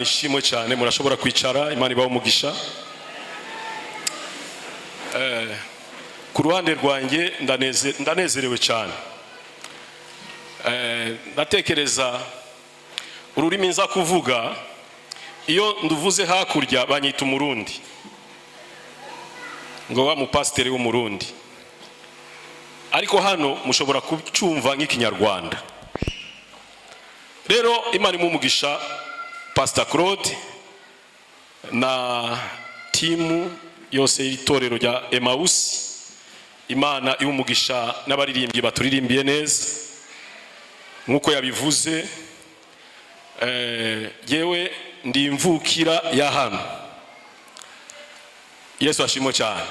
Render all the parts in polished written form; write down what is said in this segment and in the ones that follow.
Ishimwe cyane. Murashobora kwicara. Imana ibahe umugisha. Ku ruhande rwanjye ndanezerewe cyane. Ndatekereza ururimi nza kuvuga, iyo nduvuze hakurya banyita Umurundi, ngo wa mupasiteri w'Umurundi, ariko hano mushobora kucyumva nk'Ikinyarwanda. Rero Imana umugisha Pastor Claude na team yose y'itorero rya Emmaus. Imana iwumugisha n'abaririmbyi baturirimbiye neza nk'uko yabivuze. Yewe, ndi imvukira ya hano. Yesu ashimwe cyane.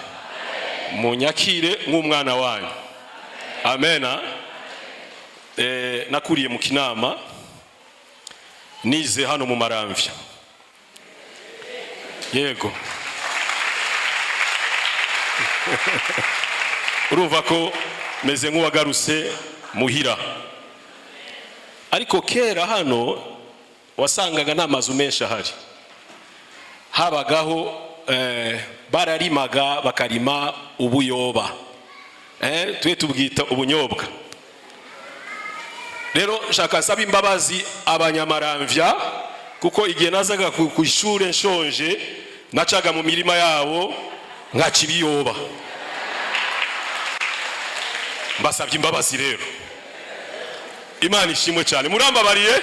Munyakire nk'umwana wanyu. Amena. Nakuriye mu Kinama, nize hano mu Maramvya. Yego, urumva ko meze nk'uwagarutse muhira. Ariko kera hano wasangaga nta mazu menshi ahari. Habagaho bararimaga, bakarima ubuyoba, twe tubwita ubunyobwa. Rero nshaka nsaba imbabazi Abanyamaramvya, kuko igihe nazaga ku ishuri nshonje, nacaga mu mirima yabo nkaca ibiyoba. Mbasabye imbabazi rero. Imana ishimwe cyane. Murambabariye.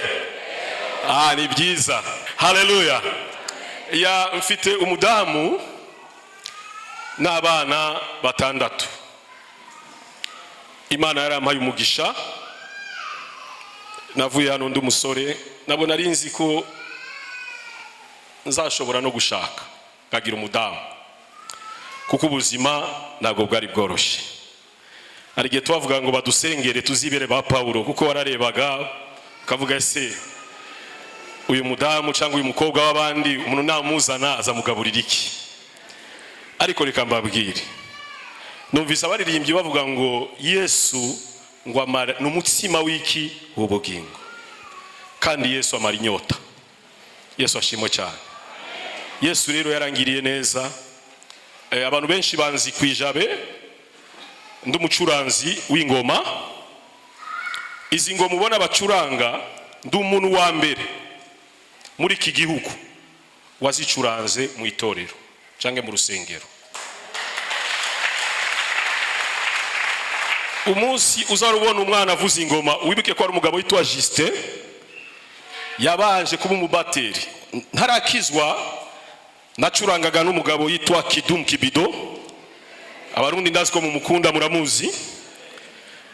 Ah, ni byiza. Haleluya. Ya, mfite umudamu n'abana batandatu. Imana yarampaye umugisha. Navuye hano ndi umusore, nabwo nari nzi ko nzashobora no gushaka nkagira umudamu, kuko ubuzima ntabwo bwari bworoshye. Hari igihe tubavuga ngo badusengere tuzibere ba Pawulo, kuko wararebaga ukavuga: "Ese uyu mudamu cyangwa uyu mukobwa w'abandi, umuntu namuzana azamugaburira iki?" Ariko reka mbabwire, numvise abaririmbyi bavuga ngo Yesu ngo amara, ni umutsima w'iki? W'ubugingo. Kandi Yesu amara inyota. Yesu ashimwe cyane. Yesu rero yarangiriye neza. Abantu benshi banzi ku Ijabe, ndi umucuranzi w'ingoma. Izi ngoma ubona bacuranga, ndi umuntu wa mbere muri iki gihugu wazicuranze mu itorero cyangwa mu rusengero. Umunsi uzarubona umwana avuza ingoma, wibuke ko ari umugabo witwa Justin yabanje kuba umubateri. Ntarakizwa, nacurangaga n'umugabo yitwa Kidum Kibido. Abarundi ndazi ko mumukunda, muramuzi.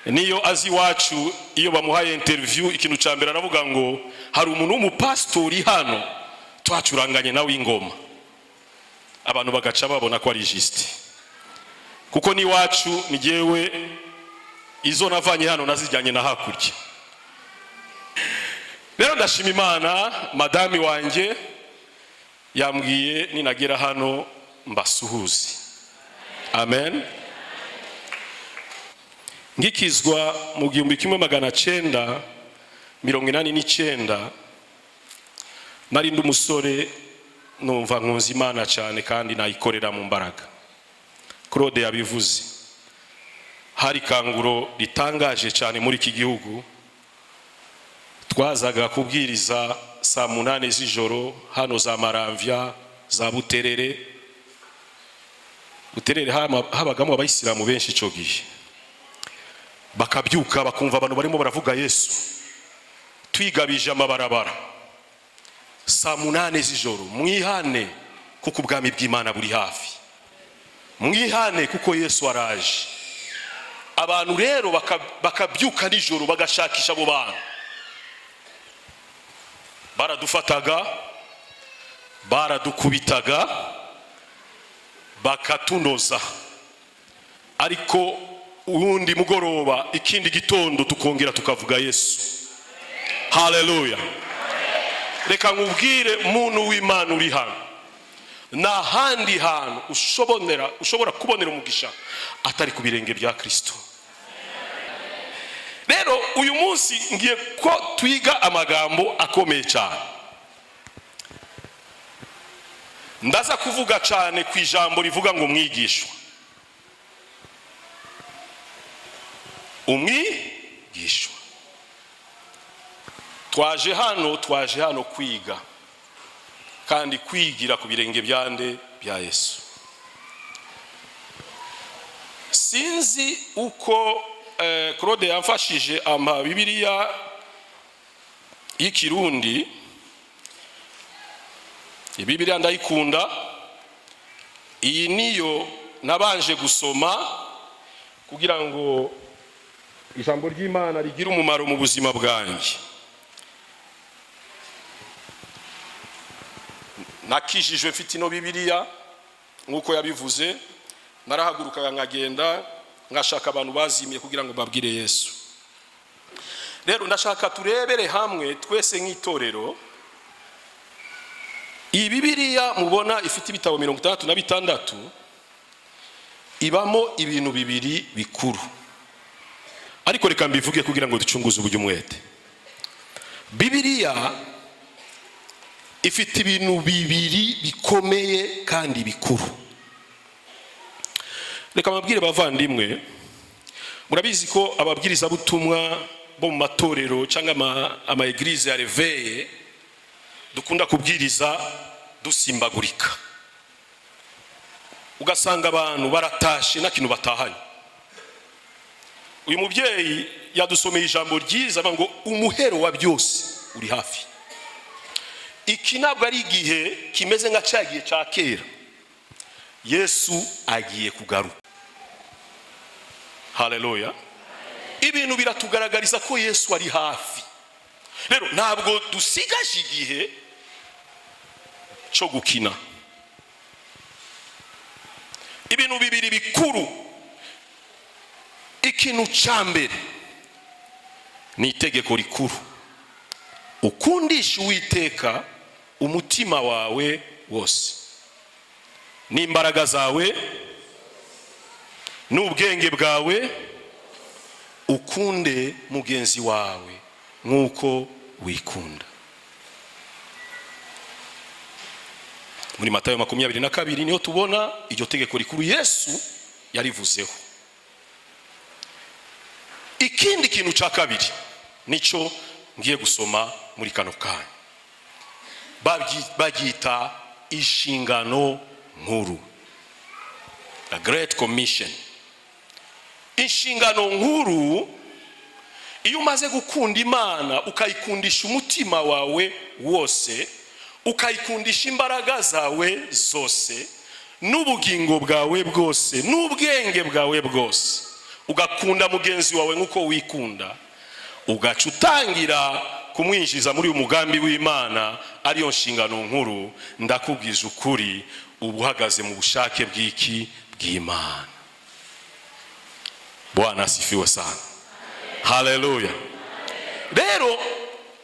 Niyo azi iwacu, iyo bamuhaye interview, ikintu cya mbere aravuga ngo hari umuntu w'umupasitori hano twacuranganye nawe ingoma. Abantu bagaca babona ko ari Justin, kuko n'iwacu ni jyewe izo navanye hano nazijyanye na hakurya. Rero ndashima Imana. Madami wanjye yambwiye ninagera hano mbasuhuze. Amen. Ngikizwa mu 1989, nari ndi umusore, numva nkunze Imana cyane kandi nayikorera mu mbaraga. Claude yabivuze, hari ikanguro ritangaje cyane muri iki gihugu. Twazaga kubwiriza saa 8 z'ijoro hano za Maramvya, za Buterere. Buterere habagamo Abayisilamu benshi icyo gihe, bakabyuka bakumva abantu barimo baravuga Yesu. Twigabije amabarabara saa 8 z'ijoro: "Mwihane kuko ubwami bw'Imana buri hafi, mwihane kuko Yesu araje." Abantu rero bakabyuka nijoro bagashakisha abo bantu. Baradufataga, baradukubitaga, bakatunoza, ariko uwundi mugoroba, ikindi gitondo, tukongera tukavuga Yesu. Haleluya. Reka nkubwire, muntu w'Imana uri hano, nta handi hantu ushobora kubonera umugisha atari ku birenge bya Kirisito. Rero uyu munsi ngiye ko twiga amagambo akomeye cyane. Ndaza kuvuga cyane ku ijambo rivuga ngo umwigishwa. Umwigishwa, twaje hano kwiga kandi kwigira ku birenge byande? Bya Yesu. Sinzi uko Claude yamfashije ampa Bibiliya y'ikirundi. Bibiliya ndayikunda. Iyi niyo nabanje gusoma kugira ngo ijambo ry'Imana rigire umumaro mu buzima bwanjye. Nakijijwe mfite ino Bibiliya. Nk'uko yabivuze, narahagurukaga nkagenda nkashaka abantu bazimiye kugira ngo babwire Yesu. Rero ndashaka turebere hamwe twese nk'itorero. Iyi Bibiliya mubona ifite ibitabo 66, ibamo ibintu bibiri bikuru, ariko reka mbivuge kugira ngo ducunguze uburyo umwete. Bibiliya ifite ibintu bibiri bikomeye kandi bikuru. Reka mbabwire bavandimwe, murabizi ko ababwirizabutumwa bo mu matorero cyangwa ama église ya réveil dukunda kubwiriza dusimbagurika, ugasanga abantu baratashe nta kintu batahanye. Uyu mubyeyi yadusomeye ijambo ryiza avuga ngo umuhero wa byose uri hafi. Iki ntabwo ari igihe kimeze nka cya gihe cya kera. Yesu agiye kugaruka. Haleluya! Ibintu biratugaragariza ko Yesu ari hafi. Rero ntabwo dusigaje igihe cyo gukina. Ibintu bibiri bikuru. Ikintu cya mbere ni itegeko rikuru: ukundisha Uwiteka umutima wawe wose n'imbaraga zawe n'ubwenge bwawe, ukunde mugenzi wawe nk'uko wikunda. Muri Matayo 22 niho tubona iryo tegeko rikuru Yesu yarivuzeho. Ikindi kintu cya kabiri nicyo ngiye gusoma muri kano kanya, babyita inshingano nkuru, the Great Commission. Inshingano nkuru: iyo umaze gukunda Imana, ukayikundisha umutima wawe wose, ukayikundisha imbaraga zawe zose n'ubugingo bwawe bwose n'ubwenge bwawe bwose, ugakunda mugenzi wawe nk'uko wikunda, ugaca utangira kumwinjiza muri uyu mugambi w'Imana, ariyo nshingano nkuru, ndakubwiza ukuri, uba uhagaze mu bushake bw'iki? Bw'Imana. Bwana asifiwe sana! Haleluya! Rero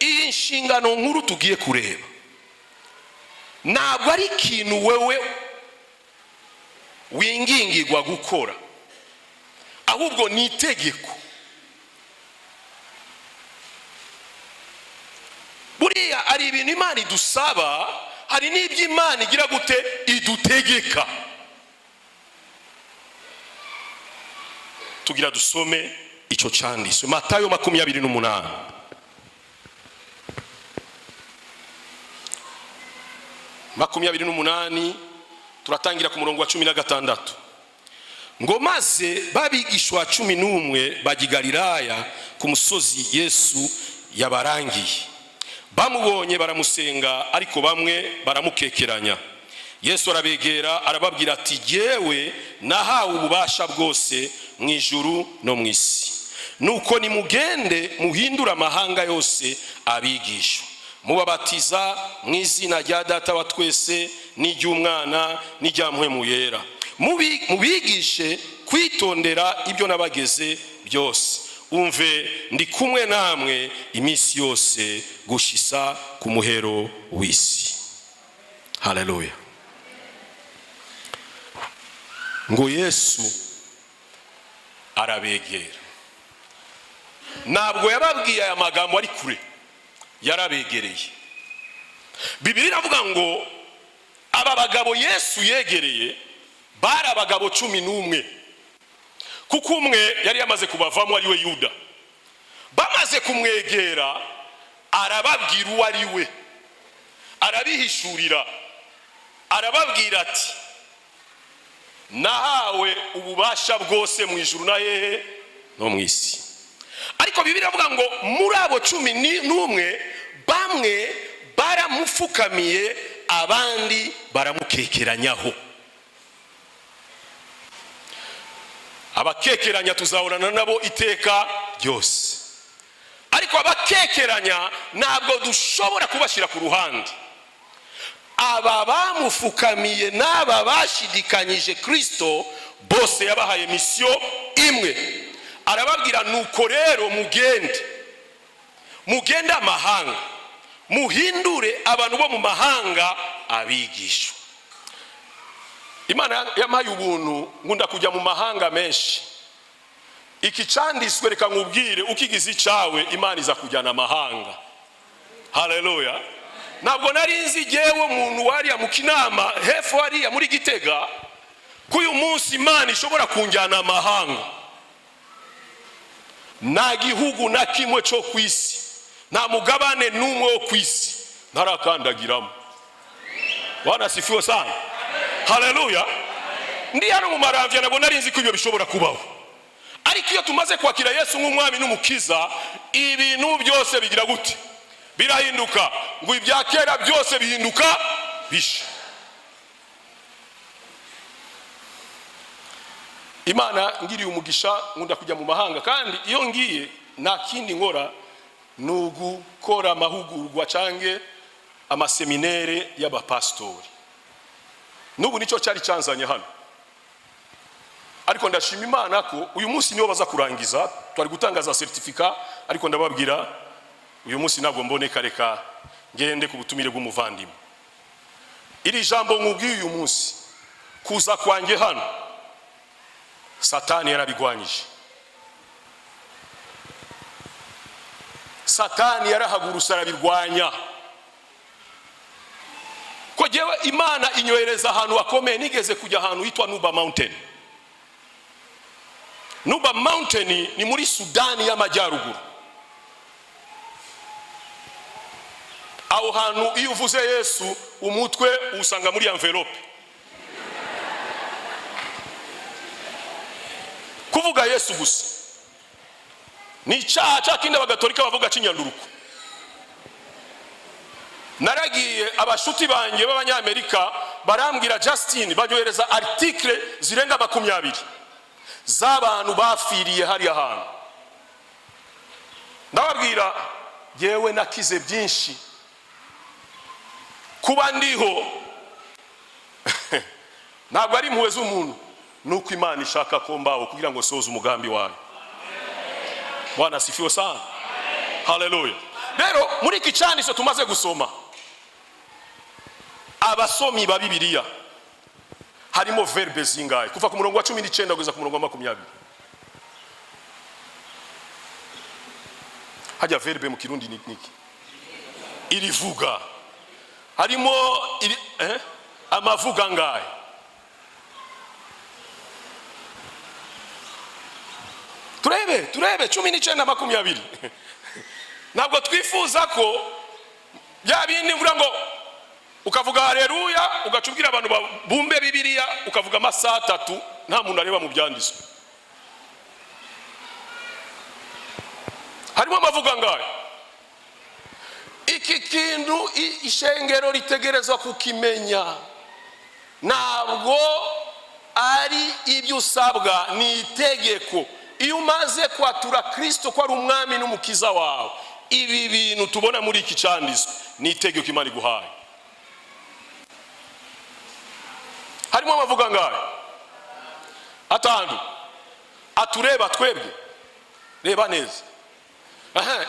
iyi nshingano nkuru tugiye kureba ntabwo ari ikintu wewe wingingirwa gukora, ahubwo ni itegeko. Buriya hari ibintu Imana idusaba, hari n'ibyo Imana igira gute? Idutegeka. Tugira dusome icyo cyanditswe, Matayo 28, 28, turatangira ku murongo wa 16. Ngo maze babigishwa 11 bajya i Galilaya ku musozi Yesu yabarangiye. Bamubonye baramusenga, ariko bamwe baramukekeranya. Yesu arabegera, arababwira ati: "Jyewe nahawe ububasha bwose mu ijuru no mu isi. Nuko nimugende muhindure amahanga yose abigishwa, mubabatiza mu izina rya Data wa twese n'iry'Umwana n'irya Mpwemu Yera. Mubigishe kwitondera ibyo nabageze byose. Umve, ndi kumwe namwe iminsi yose gushisa ku muhero w'isi." Haleluya! Ngo Yesu arabegera. Ntabwo yababwiye aya magambo ari kure, yarabegereye. Bibiliya iravuga ngo abigishwa 11 Aba bagabo Yesu yegereye bari abagabo 11, kuko umwe yari yamaze kubavamo, ari we Yuda. Bamaze kumwegera, arababwira uwo ari we, arabihishurira, arababwira ati: "Nahawe ububasha bwose mu ijuru na hehe? No mu isi." Ariko Bibiliya iravuga ngo muri abo 11 bamwe baramupfukamiye, abandi baramukekeranyaho. Abakekeranya tuzahorana nabo iteka ryose, ariko abakekeranya ntabwo dushobora kubashyira ku ruhande. Aba bamufukamiye n'aba bashidikanyije Kirisito, bose yabahaye mission imwe. Arababwira: "Nuko rero mugende, mugende amahanga, muhindure abantu bo mu mahanga abigishwa." Imana yampaye ubuntu, nkunda kujya mu mahanga menshi. Iki cyanditswe, reka nkubwire, ukigize icyawe, Imana iza kujyana amahanga. Haleluya! Ntabwo nari nzi jyewe umuntu wariya mu Kinama hepfo hariya muri Gitega ko uyu munsi Imana ishobora kunjyana amahanga. Nta gihugu na kimwe cyo ku isi, nta mugabane n'umwe wo ku isi ntarakandagiramo. Bwana asifiwe sana! Haleluya! Ndi hano mu Maramvya, ntabwo nari nzi ko ibyo bishobora kubaho. Ariko iyo tumaze kwakira Yesu nk'umwami n'umukiza, ibintu byose bigira gute? Birahinduka. Ngo ibya kera byose bihinduka bisha. Imana ngiriye umugisha, nkunda kujya mu mahanga, kandi iyo ngiye nta kindi nkora, ni ugukora amahugurwa cyangwa amaseminere y'abapasitori. N'ubu nicyo cyari cyanzanye hano. Ariko ndashima Imana ko uyu munsi niwo baza kurangiza, twari gutanga za certificat, ariko ndababwira uyu munsi ntabwo mboneka, reka ngende ku butumire bw'umuvandimwe. Iri jambo nkubwiye uyu munsi, kuza kwanjye hano, Satani yarabigwanyije. Satani yarahagurutse arabirwanya. Ko jyewe Imana inyohereza ahantu hakomeye. Nigeze kujya ahantu hitwa Nuba Mountain. Nuba Mountain ni muri Sudani y'Amajyaruguru. Aho hantu iyo uvuze Yesu, umutwe usanga muri envelope. Kuvuga Yesu gusa ni icyaha cya kindi abagatolika bavuga cy'inyanduruko. Naragiye, abashuti banjye b'Abanyamerika barambwira: "Justin", banyohereza article zirenga 20 z'abantu bafiriye hariya hantu. Ndababwira: "Yewe, nakize byinshi. Kuba ndiho ntabwo ari impuhwe z'umuntu, nuko Imana ishaka ko mbaho kugira ngo soze umugambi wayo." Bwana asifiwe sana! Haleluya! Rero muri iki cyanditso tumaze gusoma, abasomi ba Bibiliya, harimo verbe zingahe kuva ku murongo wa 19 kugeza ku murongo wa 20? Hajya verbe mu Kirundi ni niki? Irivuga. Harimo iri, amavuga ngahe? Turebe 19, 20. Ntabwo twifuza ko bya bindi mvuga ngo ukavuga haleluya, ugaca ubwira abantu bumbe Bibiliya, ukavuga amasaha 3 nta muntu areba mu byanditswe. Harimo amavuga ngayo. Iki kintu ishengero ritegerezwa kukimenya. Ntabwo ari ibyo usabwa, ni itegeko. Iyo umaze kwatura Kristo ko ari umwami n'umukiza wawe, ibi bintu tubona muri iki cyanditswe ni itegeko Imana iguhaye. Harimo amavuga ngayo 5 atureba twebwe. Reba neza.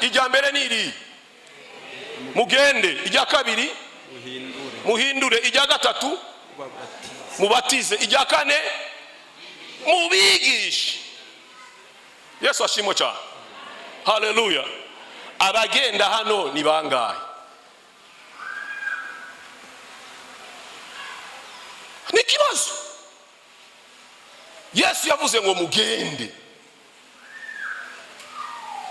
Ijya mbere ni iri: mugende. Ijya kabiri: muhindure. Ijya gatatu: mubatize. Ijya kane: mubigishe. Yesu ashimwe cyane! Haleluya! Abagenda hano ni bangahe? Ni ikibazo. Yesu yavuze ngo mugende,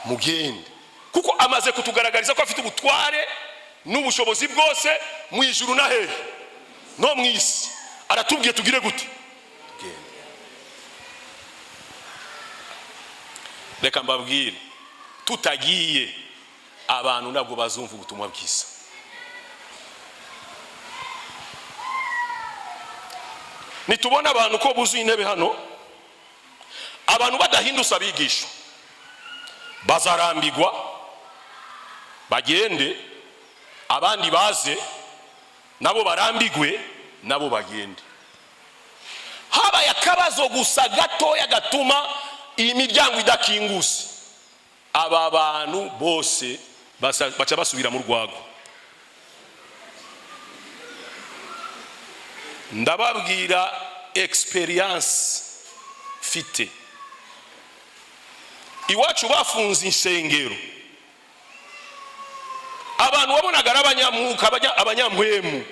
mugende, kuko amaze kutugaragariza ko afite ubutware n'ubushobozi bwose mu ijuru na hehe no mu isi. Aratubwiye tugire gute? Tugende. Reka mbabwire, tutagiye abantu ntabwo bazumva ubutumwa bwiza. Nitubona abantu ko buzuye intebe hano, abantu badahindutse abigisha bazarambigwa bagende, abandi baze nabo barambigwe nabo bagende. Habaye akabazo gusa gatoya gatuma iyi miryango idakinguse, aba bantu bose baca basubira mu rwago. Ndababwira experience mfite. Iwacu bafunze insengero, abantu wabonaga ari abanyamwuka, abanyampwemu,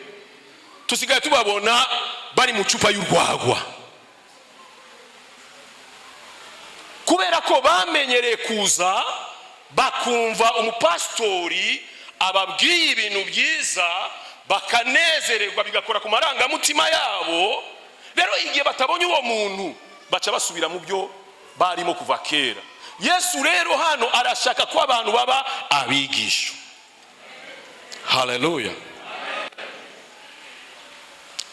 tusigaye tubabona bari mu cupa y'urwagwa, kubera ko bamenyereye kuza bakumva umupasitori ababwiye ibintu byiza bakanezererwa, bigakora ku marangamutima yabo. Rero igihe batabonye uwo muntu baca basubira mu byo barimo kuva kera. Yesu rero hano arashaka ko abantu baba abigisha. Haleluya.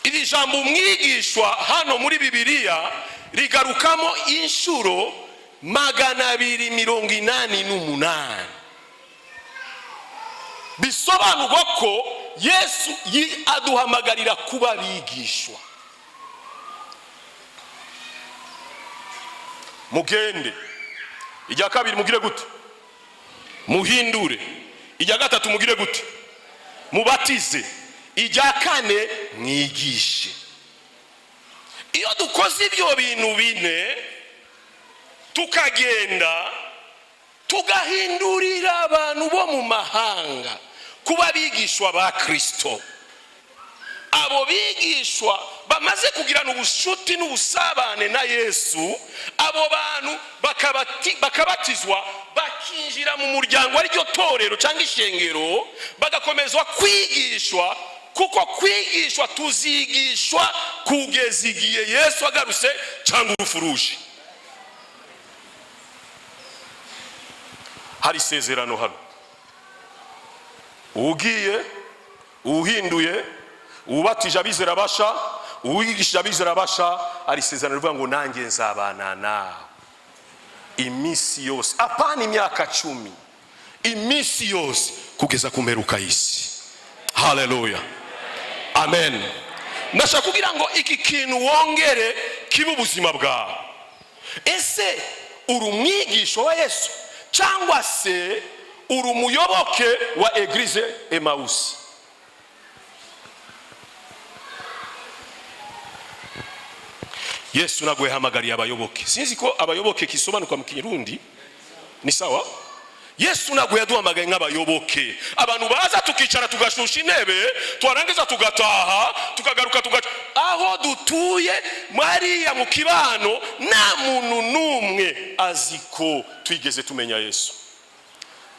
Iri jambo umwigishwa hano muri Bibiliya rigarukamo inshuro 288. Bisobanurwa ko Yesu aduhamagarira kuba abigishwa. Mugende. Ijya kabiri mugire gute? Muhindure. Ijya gatatu mugire gute? Mubatize. Ijya kane mwigishe. Iyo dukoze ibyo bintu bine tukagenda tugahindurira abantu bo mu mahanga kuba abigishwa ba Kristo, abo bigishwa bamaze kugirana ubushuti n'ubusabane na Yesu, abo bantu bakabatizwa bakinjira mu muryango ariryo torero cyangwa ishengero, bagakomezwa kwigishwa, kuko kwigishwa tuzigishwa kugeza igihe Yesu agarutse cyangwa urupfu ruje. Hari isezerano hano, ugiye uhinduye ubatije abizera basha, uwigisha abizera basha, ari isezerano rivuga ngo nanjye nzabana nawe iminsi yose, apana imyaka 10, iminsi yose kugeza ku mperuka y'isi. Haleluya, amen. Ndashaka kugira ngo iki kintu wongere kibe ubuzima bwawe. Ese uri umwigisha wa Yesu cyangwa se uri umuyoboke wa Eglise Emmaus? Yesu ntabwo yahamagariye abayoboke. Sinzi ko abayoboke kisobanuka mu Kirundi ni sawa. Yesu ntabwo yaduhamagaye nk'abayoboke, abantu baza tukicara tugashusha intebe, twarangiza tugataha tukagaruka tugaca aho dutuye mariya mu kibano, nta muntu n'umwe azi ko twigeze tumenya Yesu.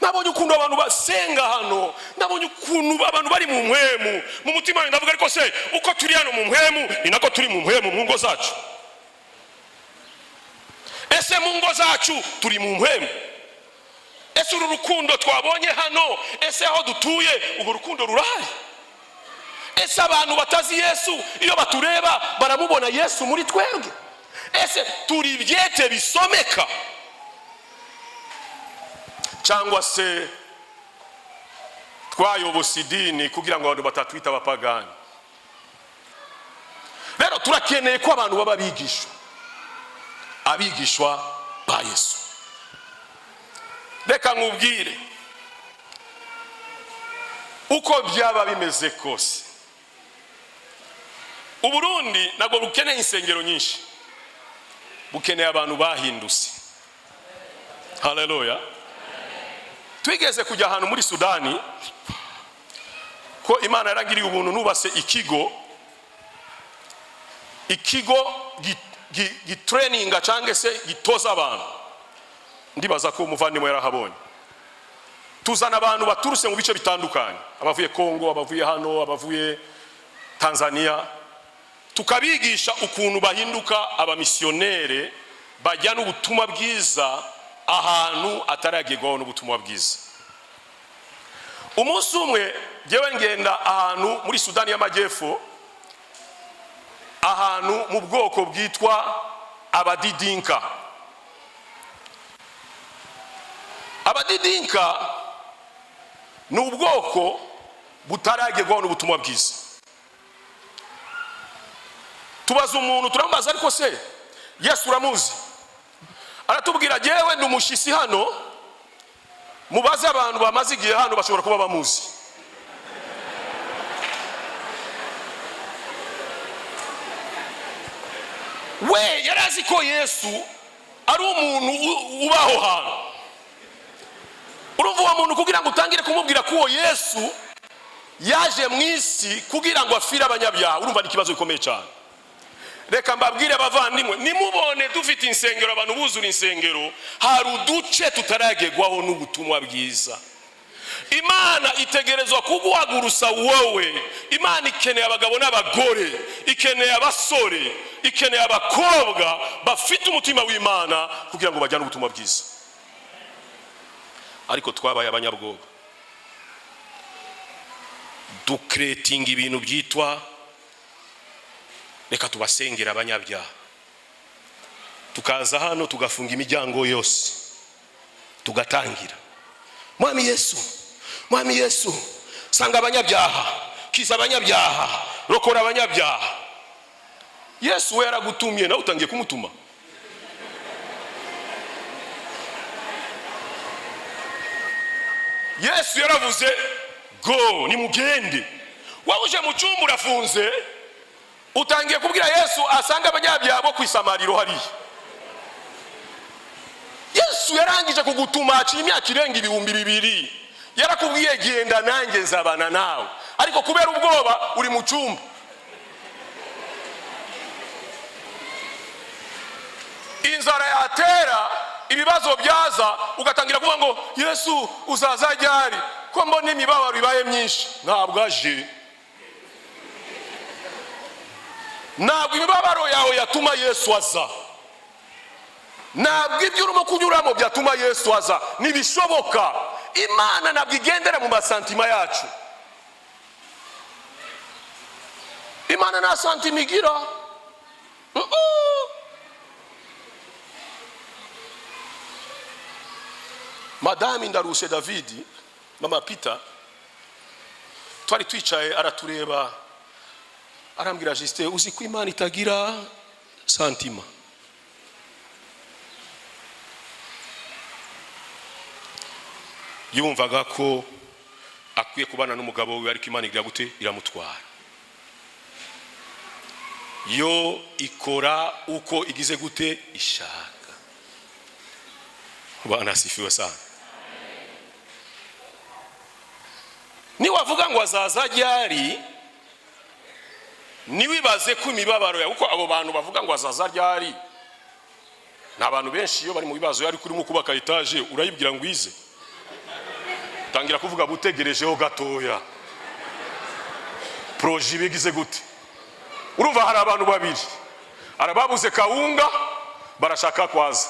Nabonye ukuntu abantu basenga hano, nabonye ukuntu abantu bari mu mpwemu mu mutima wanjye ndavuga, ariko se uko turi hano mu mpwemu ni nako turi mu mpwemu mu ngo zacu? Ese mu ngo zacu turi mu mpwemu? Ese uru rukundo twabonye hano, ese aho dutuye urwo rukundo rurahari? Ese abantu batazi Yesu iyo batureba baramubona Yesu muri twebwe? Ese turi ibyete bisomeka cyangwa se twayobose idini kugira ngo abantu batatwita abapagani? Rero turakeneye ko abantu baba abigishwa, abigishwa ba Yesu. Reka nkubwire uko byaba bimeze kose, Uburundi ntabwo bukeneye insengero nyinshi, bukeneye abantu bahindutse. Haleluya. Twigeze kujya ahantu muri Sudani, ko Imana yarangiriye ubuntu nubase ikigo. Ikigo gitraininga cyangwa se gitoza abantu. Ndibaza ko umuvandimwe yarahabonye. Tuzana abantu baturutse mu bice bitandukanye, abavuye Kongo, abavuye hano, abavuye Tanzania, tukabigisha ukuntu bahinduka abamisiyonere bajyana ubutumwa bwiza ahantu ataragerwaho n'ubutumwa bwiza. Umunsi umwe ngewe ngenda ahantu muri Sudani y'Amajyepfo, ahantu mu bwoko bwitwa Abadidinka. Abadidinka ni ubwoko butaragerwaho n'ubutumwa bwiza. Tubaza umuntu, turamubaza: "Ariko se Yesu uramuzi?" Aratubwira: "Jyewe ndi umushyitsi hano, mubaze abantu bamaze igihe hano, bashobora kuba bamuzi." We yari azi ko Yesu ari umuntu uba aho hantu. Urumva uwo muntu, kugira ngo utangire kumubwira ko uwo Yesu yaje mu isi kugira ngo afire abanyabyaha, urumva ni ikibazo gikomeye cyane. Reka mbabwire abavandimwe, nimubone dufite insengero, abantu buzura insengero, hari uduce tutaragerwaho n'ubutumwa bwiza. Imana itegerezwa kuguhagurusa wowe. Imana ikeneye abagabo n'abagore, ikeneye abasore, ikeneye abakobwa bafite umutima w'Imana kugira ngo bajyane ubutumwa bwiza. Ariko twabaye abanyabwoba, ducreatinga ibintu byitwa "reka tubasengera abanyabyaha", tukaza hano tugafunga imiryango yose, tugatangira: "Mwami Yesu, Mwami Yesu, sanga abanyabyaha, kiza abanyabyaha, rokora abanyabyaha." Yesu we yaragutumye, nawe utangiye kumutuma. Yesu yaravuze: "Go, nimugende." Wowe uje mu cyumba urafunze, utangiye kubwira Yesu asanga abanyabyaha bo ku isamariro hariya. Yesu yarangije kugutuma haciye imyaka irenga 2000. Yarakubwiye: "Genda, nanjye nzabana nawe." Ariko kubera ubwoba uri mu cyumba. Inzara yatera, ibibazo byaza, ugatangira kuvuga ngo: "Yesu, uzaza ryari ko mbona imibabaro ibaye myinshi?" Ntabwo aje. Ntabwo imibabaro yawe yatuma Yesu aza, ntabwo ibyo urimo kunyuramo byatuma Yesu aza, ntibishoboka. Imana ntabwo igendera mu masentiments yacu. Imana nta sentiment igira. Madame Ndaruse David, mama Peter, twari twicaye, aratureba, arambwira: "Justin, uzi ko Imana itagira sentiment?" Yumvaga ko akwiye kubana n'umugabo we, ariko Imana igira gute? Iramutwara. Yo ikora uko igize gute? Ishaka. Bwana asifiwe sana. Niwavuga ngo azaza ryari, niwibaze ko imibabaro yawe, kuko abo bantu bavuga ngo azaza ryari ni abantu benshi iyo bari mu bibazo. Ariko urimo kubaka etaje, urayibwira ngo ize? Tangira kuvuga butegerejeho gatoya, projet ibigize gute? Urumva hari abantu babiri: hari ababuze kawunga barashaka kwaza,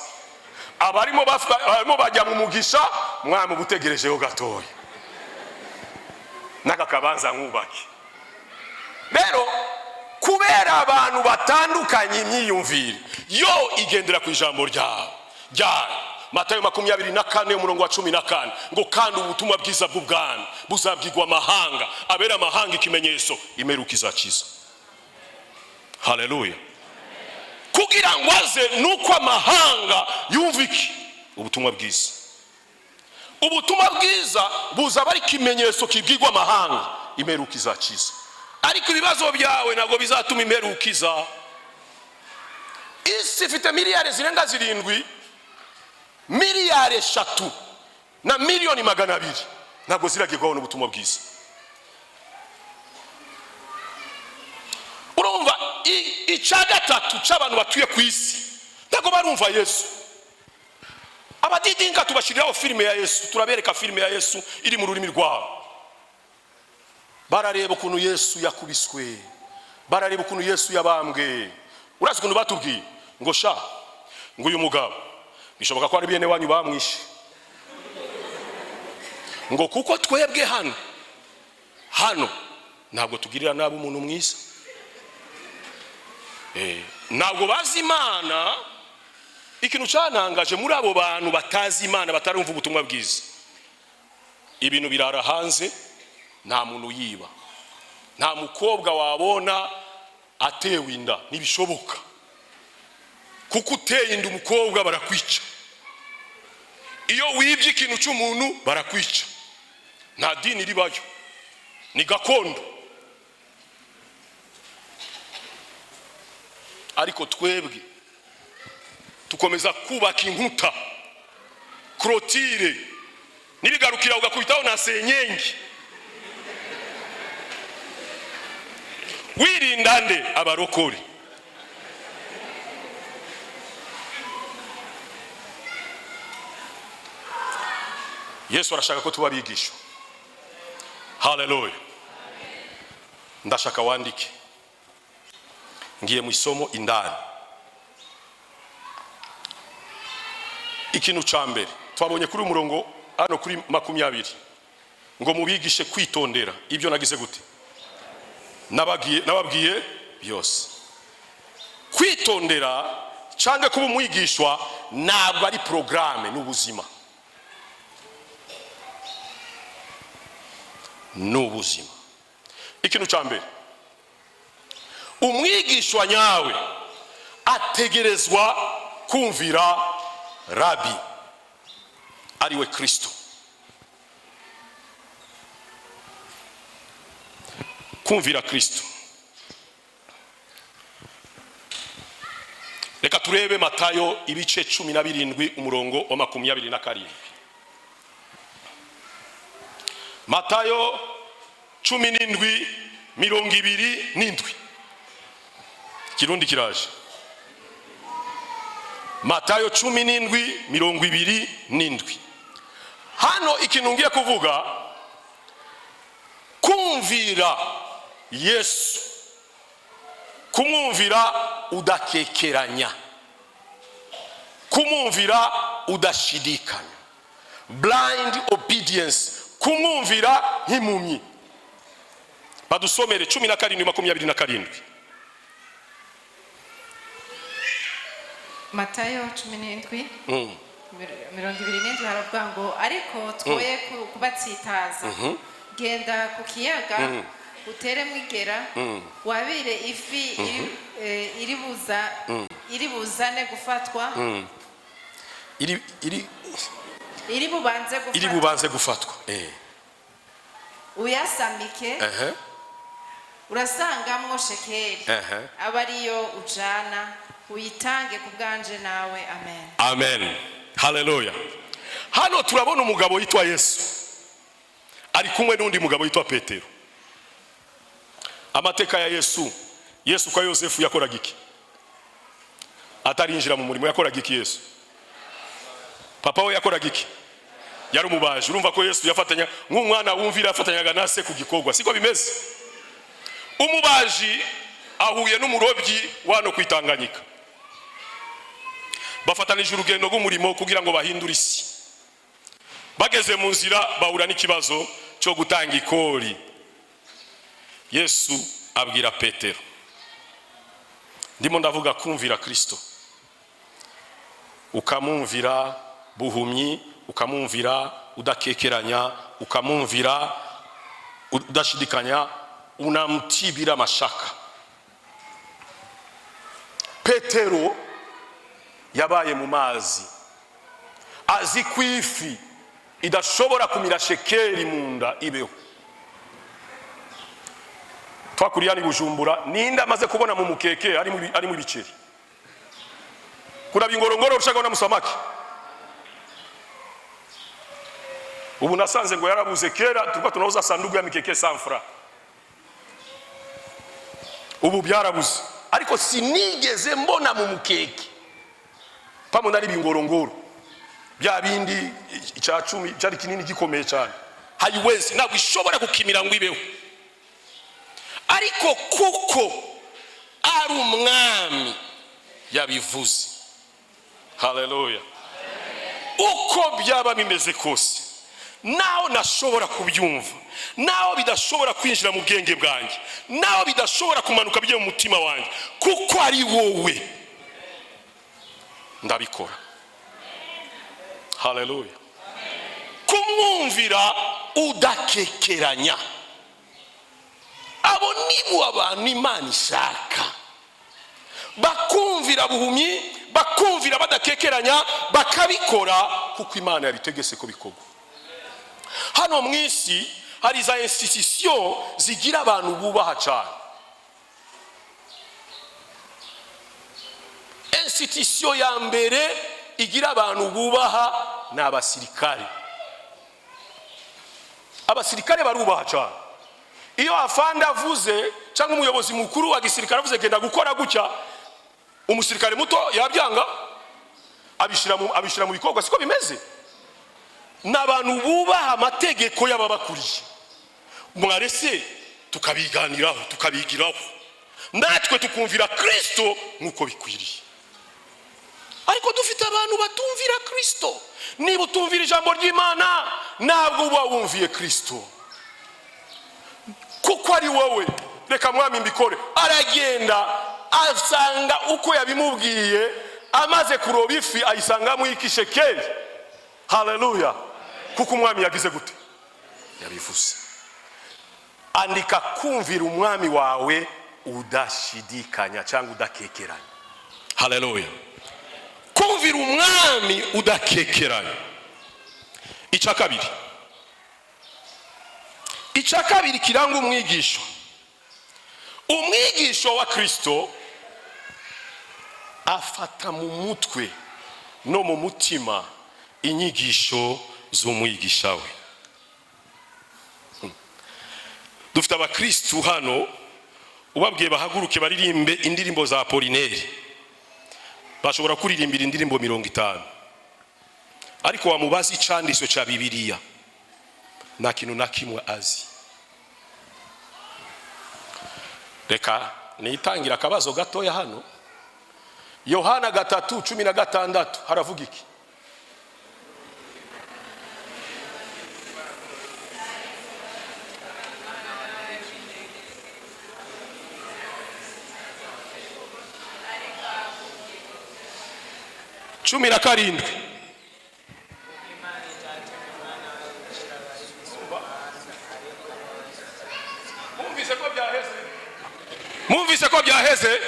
abarimo barimo bajya mu mugisha. Mwami, butegerejeho gatoya n'aka kabanza nkubake. Rero kubera abantu batandukanye imyiyumvire, yo igendera ku ijambo ryawe ryayo. Matayo 24 umurongo wa 14 ngo: "Kandi ubutumwa bwiza bw'ubwami buzabwirwa amahanga, abera amahanga ikimenyetso, imperuka izakiza." Haleluya! Kugira ngo aze nuko amahanga yumva iki? Ubutumwa bwiza. Ubutumwa bwiza buzaba ari ikimenyetso kibwirwa amahanga, imperuka izakiza. Ariko ibibazo byawe ntabwo bizatuma imperuka iza. Isi ifite miliyari zirenga 7, miliyari 3 na miliyoni 200 ntabwo ziragerwaho n'ubutumwa bwiza. Urumva Icya gatatu cy'abantu batuye ku isi ntabwo barumva Yesu. Abadidinka tubashyiriraho filime ya Yesu, turabereka filime ya Yesu iri mu rurimi rwabo. Barareba ukuntu Yesu yakubiswe, barareba ukuntu Yesu yabambwe. Urazi ukuntu batubwiye ngo: "Sha," ngo, "uyu mugabo bishoboka ko ari bene wanyu bamwishe," ngo, "kuko twebwe hano ntabwo tugirira nabi umuntu mwiza." Ntabwo bazi Imana. Ikintu cyantangaje muri abo bantu batazi Imana, batarumva ubutumwa bwiza, ibintu birara hanze, nta muntu yiba, nta mukobwa wabona atewe inda, ntibishoboka, kuko uteye inda umukobwa barakwica. Iyo wibye ikintu cy'umuntu barakwica. Nta dini ribayo, ni gakondo. Ariko twebwe tukomeza kubaka inkuta, clôture, nibigarukira ugakubitaho na senyenge. Wirinda nde? Abarokore. Yesu arashaka ko tuba abigisha. Haleluya! Ndashaka wandike, ngiye mu isomo indani. Ikintu cya mbere twabonye kuri uyu murongo hano kuri 20 ngo: "Mubigishe kwitondera ibyo nagize gute? Nababwiye byose." Kwitondera cyangwa kuba umwigishwa ntabwo ari porogaramu, ni ubuzima, ni ubuzima. Ikintu cya mbere, umwigishwa nyawe ategerezwa kumvira rabi, ariwe Kristo. Kumvira Kristo. Reka turebe Matayo ibice 17, umurongo wa 27. Matayo 17, 27. Kirundi kiraje. Matayo 17, 27. Hano ikintu ngiye kuvuga, kumvira Yesu, kumwumvira udakekeranya, kumwumvira udashidikanya, blind obedience, kumwumvira nk'impumyi. Badusomere 17, 27. Matayo 17, 27, haravuga ngo: "Ariko twoye kubatsitaza, genda ku kiyaga, uteremo igera, wabire ifi iri buzane gufatwa." Iri Iri bubanze iri gufatwa. Bubanze gufatwa. Uyasamike, urasangamwo shekeli, aba ariyo ujana, uyitange ku bwanje nawe. Amen. Amen, haleluya. Hano turabona umugabo witwa Yesu ari kumwe n'undi mugabo witwa Petero. Amateka ya Yesu. Yesu kwa Yosefu yakoraga iki atarinjira mu murimo? Yakoraga iki Yesu? Papa we yakoraga iki? Yari umubaji. Urumva ko Yesu yafatanya nk'umwana wumvira, yafatanyaga na se ku gikorwa, siko bimeze? Umubaji ahuye n'umurobyi wano ku Itanganyika, bafatanije urugendo rw'umurimo kugira ngo bahindure isi. Bageze mu nzira bahura n'ikibazo cyo gutanga ikori. Yesu abwira Petero, ndimo ndavuga kumvira Kristo, ukamwumvira buhumyi, ukamwumvira udakekeranya, ukamwumvira udashidikanya, unamtii bila mashaka. Petero yabaye mu mazi, azi ko ifi idashobora kumira shekeri mu nda ibeho. Twakuriye hano i Bujumbura, ninde amaze kubona mu mukeke harimo ibiceri? Kuna bingorongoro ushaka kubona musamaki. Ubu nasanze ngo yarabuze. Kera tulikuwa tunauza sanduku ya mikeke 100 francs, ubu byarabuze. Ariko sinigeze mbona mu mukeke pamwe nari bingorongoro bya bindi icya 10 cyari kinini gikomeye cyane. Haiwezi, ntabwo ishobora gukimira ngo ibeho. Ariko kuko ari umwami yabivuze, haleluya, uko byaba bimeze kose, naho nashobora kubyumva, naho bidashobora kwinjira mu bwenge bwanjye, naho bidashobora kumanuka bijye mu mutima wanjye, kuko ari wowe ndabikora. Haleluya. Kumwumvira udakekeranya, abo nibo abantu Imana ishaka, bakumvira buhumyi, bakumvira badakekeranya, bakabikora kuko Imana yabitegese ko bikorwa. Hano mu isi hari za institution zigira abantu bubaha cyane. Institution ya mbere igira abantu bubaha ni abasirikare. Abasirikare barubaha cyane. Iyo afande avuze cyangwa umuyobozi mukuru wa gisirikare avuze genda gukora gutya, umusirikare muto yabyanga, abishyira mu bikorwa. Siko bimeze? Ni abantu bubaha amategeko y'ababakuriye. Mwarese tukabiganiraho, tukabigiraho, natwe tukumvira Kristo nk'uko bikwiriye. Ariko dufite abantu batumvira Kristo. Niba utumvira ijambo ry'Imana, ntabwo uba wumviye Kristo, kuko ari wowe. Reka mwami mbikore. Aragenda asanga uko yabimubwiye, amaze kuroba ifi ayisangamo ikishekeli. Haleluya. Kuko umwami yagize gute? Yabivuze. Andika kumvira umwami wawe udashidikanya cyangwa udakekeranya. Haleluya. Kumvira umwami udakekeranya. Icya kabiri, icya kabiri kiranga umwigisho, umwigisho wa Kristo afata mu mutwe no mu mutima inyigisho z'umwigisha we. Dufite abakristu hano, ubabwiye bahaguruke baririmbe indirimbo za Apolineri, bashobora kuririmbira indirimbo 50, ariko wamubaza icandisho cya Bibiliya nta kintu na kimwe azi. Reka nitangira akabazo gatoya hano. Yohana 3:16 haravuga iki? Cumi na karindwi. Mwumvise ko byaheze.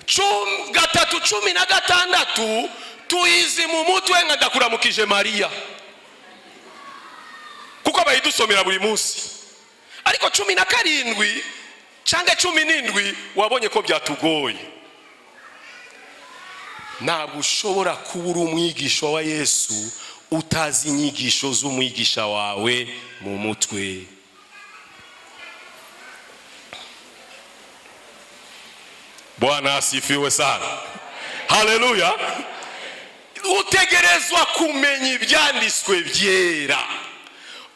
3:16 tuyizi mu mutwe nka ndakuramukije Mariya, kuko bayidusomera buri munsi. Ariko 17 cyangwa 17 wabonye ko byatugoye. Ntabwo ushobora kuba uri umwigisha wa Yesu utazi inyigisho z'umwigisha wawe mu mutwe. Bwana asifiwe sana. Haleluya. Utegerezwa kumenya ibyanditswe byera,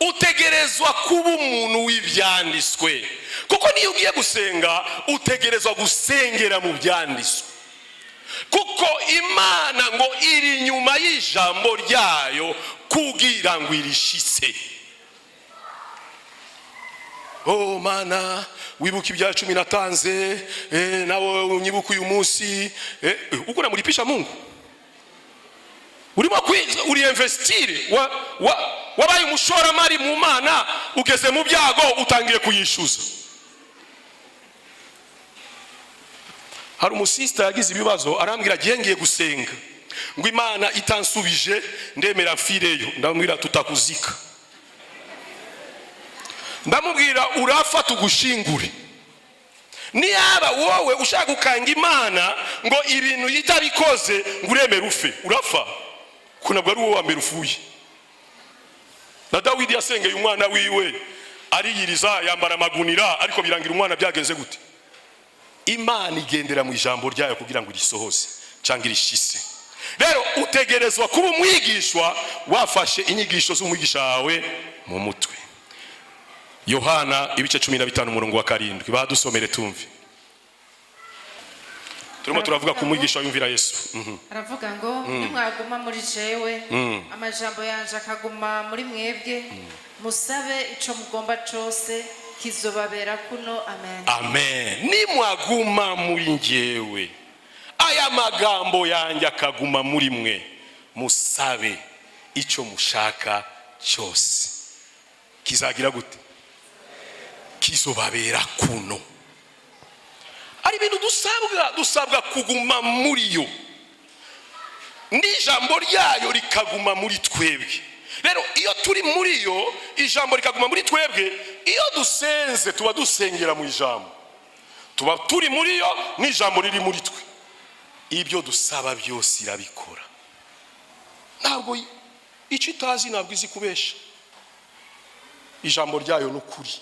utegerezwa kuba umuntu w'ibyanditswe, kuko niyo ugiye gusenga utegerezwa gusengera mu byanditswe, kuko Imana ngo iri inyuma y'ijambo ryayo kugira ngo irishitse. Oh mana, wibuka ibya 10 natanze, nawe unyibuka uyu munsi. Uko namulipisha Mungu? Urimo uri investire, wabaye umushoramari mu Mana, ugeze mu byago utangiye kuyishuza. Hari umusista yagize ibibazo, arambwira agiye ngiye gusenga ngo Imana itansubije ndemera mfireyo. Ndamubwira tutakuzika, ndamubwira urafa tugushingure. Niyaba wowe ushaka gukanga Imana ngo ibintu itabikoze ngo uremere ufe, urafa, kuko ntabwo ari wowe wa mbere ufuye. Na Dawidi yasengeye umwana wiwe ariyiriza, yambara amagunira, ariko birangira umwana byagenze gute? Imana igendera mu ijambo ryayo kugira ngo irisohoze cyangwa irishise. Rero utegerezwa kuba umwigishwa wafashe inyigisho z'umwigisha wawe mu mutwe. Yohana ibice 15, umurongo wa 7, badusomere tumve. Turimo turavuga ku mwigisha yumvira Yesu. Aravuga ngo: "Nimwaguma muri jewe, amajambo yanje akaguma muri mwebwe, musabe ico mugomba cose, kizobabera kuno." Amen. Amen. "Nimwaguma muri njyewe, aya magambo yanjye akaguma muri mwe, musabe icyo mushaka cyose, kizagira gute? Kizobabera kuno." Hari ibintu dusabwa kuguma muri yo, n'ijambo ryayo rikaguma muri twebwe. Rero iyo turi muri yo, ijambo rikaguma muri twebwe, iyo dusenze tuba dusengera mu ijambo, tuba turi muri yo n'ijambo riri muri twe. Ibyo dusaba byose irabikora. Ntabwo icyo itazi, ntabwo izi kubesha. Ijambo ryayo ni ukuri.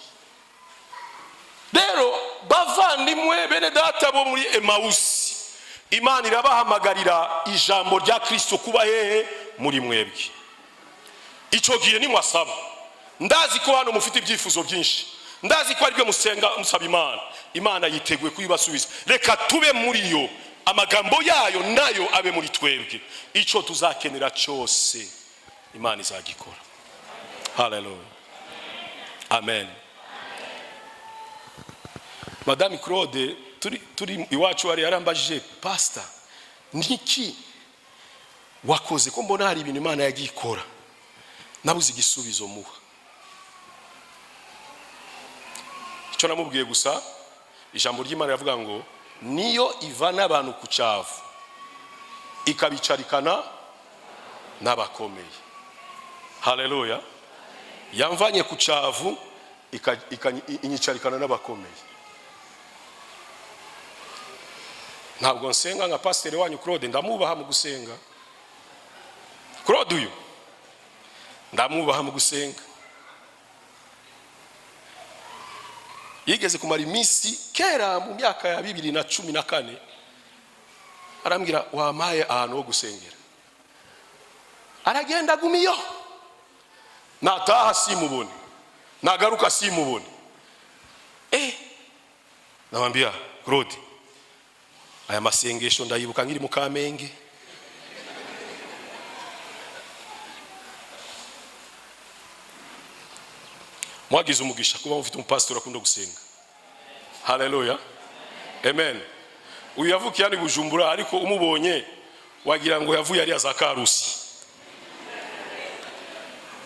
Rero bavandimwe, bene data bo muri Emawusi, Imana irabahamagarira ijambo rya Kirisito kuba hehe? Muri mwebwe. Icyo gihe nimwasaba, ndazi ko hano mufite ibyifuzo byinshi, ndazi ko aribyo musenga musaba Imana. Imana yiteguye kuyibasubiza. Reka tube muri yo, amagambo yayo nayo abe muri twebwe. Icyo tuzakenera cyose Imana izagikora. Haleluya, amen. Madame Claude, turi iwacu hari yarambajije: "Pastor, niki wakoze ko mbona hari ibintu Imana yagiye ikora?" Nabuze igisubizo muha. Icyo namubwiye gusa, ijambo ry'Imana riravuga ngo niyo ivana abantu ku cyavu ikabicarikana n'abakomeye. Haleluya! Yamvanye ku cyavu, inyicarikana n'abakomeye. Ntabwo nsenga nka pasiteri wanyu Claude. Ndamubaha mu gusenga. Claude uyu ndamubaha mu gusenga. Yigeze kumara iminsi kera mu myaka ya 2014, arambwira: "Wampaye ahantu ho gusengera?" Aragenda agumiyo, nataha simubone, nagaruka simubone. Namwambia: "Claude, aya masengesho ndayibuka nkiri mu Kamenge." Mwagize umugisha kuba mufite umupasitori akunda gusenga. Haleluya, amen. Uyu yavukiye hano i Bujumbura, ariko umubonye wagira ngo yavuye ariya za Karusi.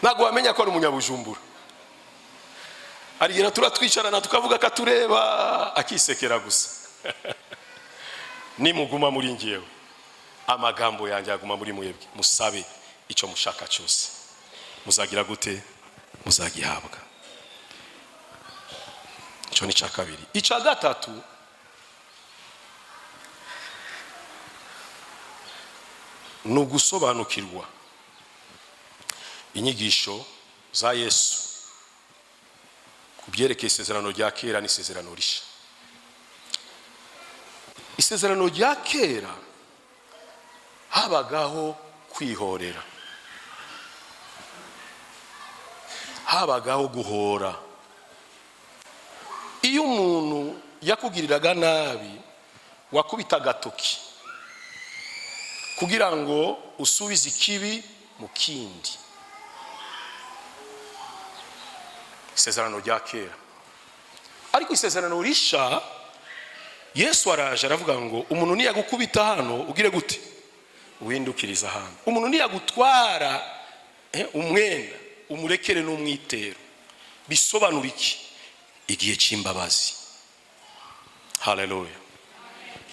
Ntabwo wamenya ko ari umunyabujumbura. Arigera turatwicarana tukavuga, akatureba akisekera gusa. "Nimuguma muri ngewe, amagambo yanjye aguma muri mwebwe, musabe icyo mushaka cyose, muzagira gute? Muzagihabwa." Icyo ni icya kabiri. Icya gatatu ni ugusobanukirwa inyigisho za Yesu ku byerekeye isezerano rya kera n'isezerano rishya. Isezerano rya kera habagaho kwihorera, habagaho guhora. Iyo umuntu yakugiriraga nabi, wakubita agatoki kugira ngo usubize ikibi mu kindi. Isezerano rya kera. Ariko isezerano risha, Yesu araje aravuga ngo umuntu niyagukubita hano, ugire gute? Uhindukiriza hano. Umuntu niyagutwara umwenda, umurekere n'umwitero. Bisobanura iki? Igihe cy'imbabazi. Haleluya!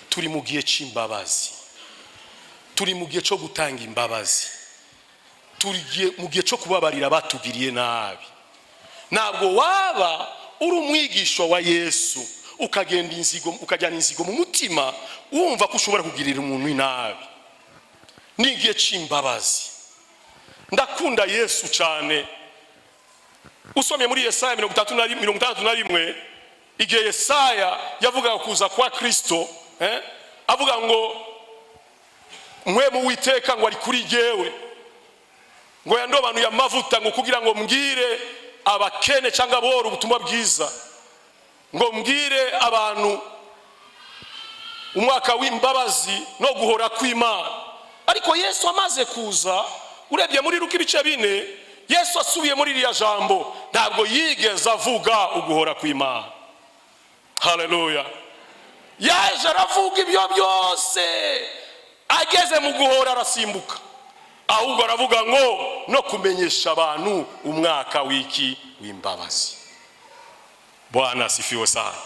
Turi mu gihe cy'imbabazi, turi mu gihe cyo gutanga imbabazi, turi mu gihe cyo kubabarira batugiriye nabi. Ntabwo waba uri umwigisha wa Yesu ukagenda inzigo, ukajyana inzigo mu mutima, wumva ko ushobora kugirira umuntu inabi. Ni igihe cy'imbabazi. Ndakunda Yesu cyane. Usomye muri Yesaya 61. Igihe Yesaya yavugaga kuza kwa Kristo, avuga ngo Mpwemu w'Uwiteka ngo ari kuri jyewe, ngo yandobanuye amavuta ngo kugira ngo mbwire abakene cyangwa aboro ubutumwa bwiza, ngo mbwire abantu umwaka w'imbabazi no guhora kw'Imana. Ariko Yesu amaze kuza, urebye muri Luka ibice 4, Yesu asubiye muri iriya jambo, ntabwo yigeze avuga uguhora kw'Imana. Haleluya! Yaje aravuga ibyo byose, ageze mu guhora arasimbuka, ahubwo aravuga ngo no kumenyesha abantu umwaka w'iki? W'imbabazi. Bwana asifiwe sana.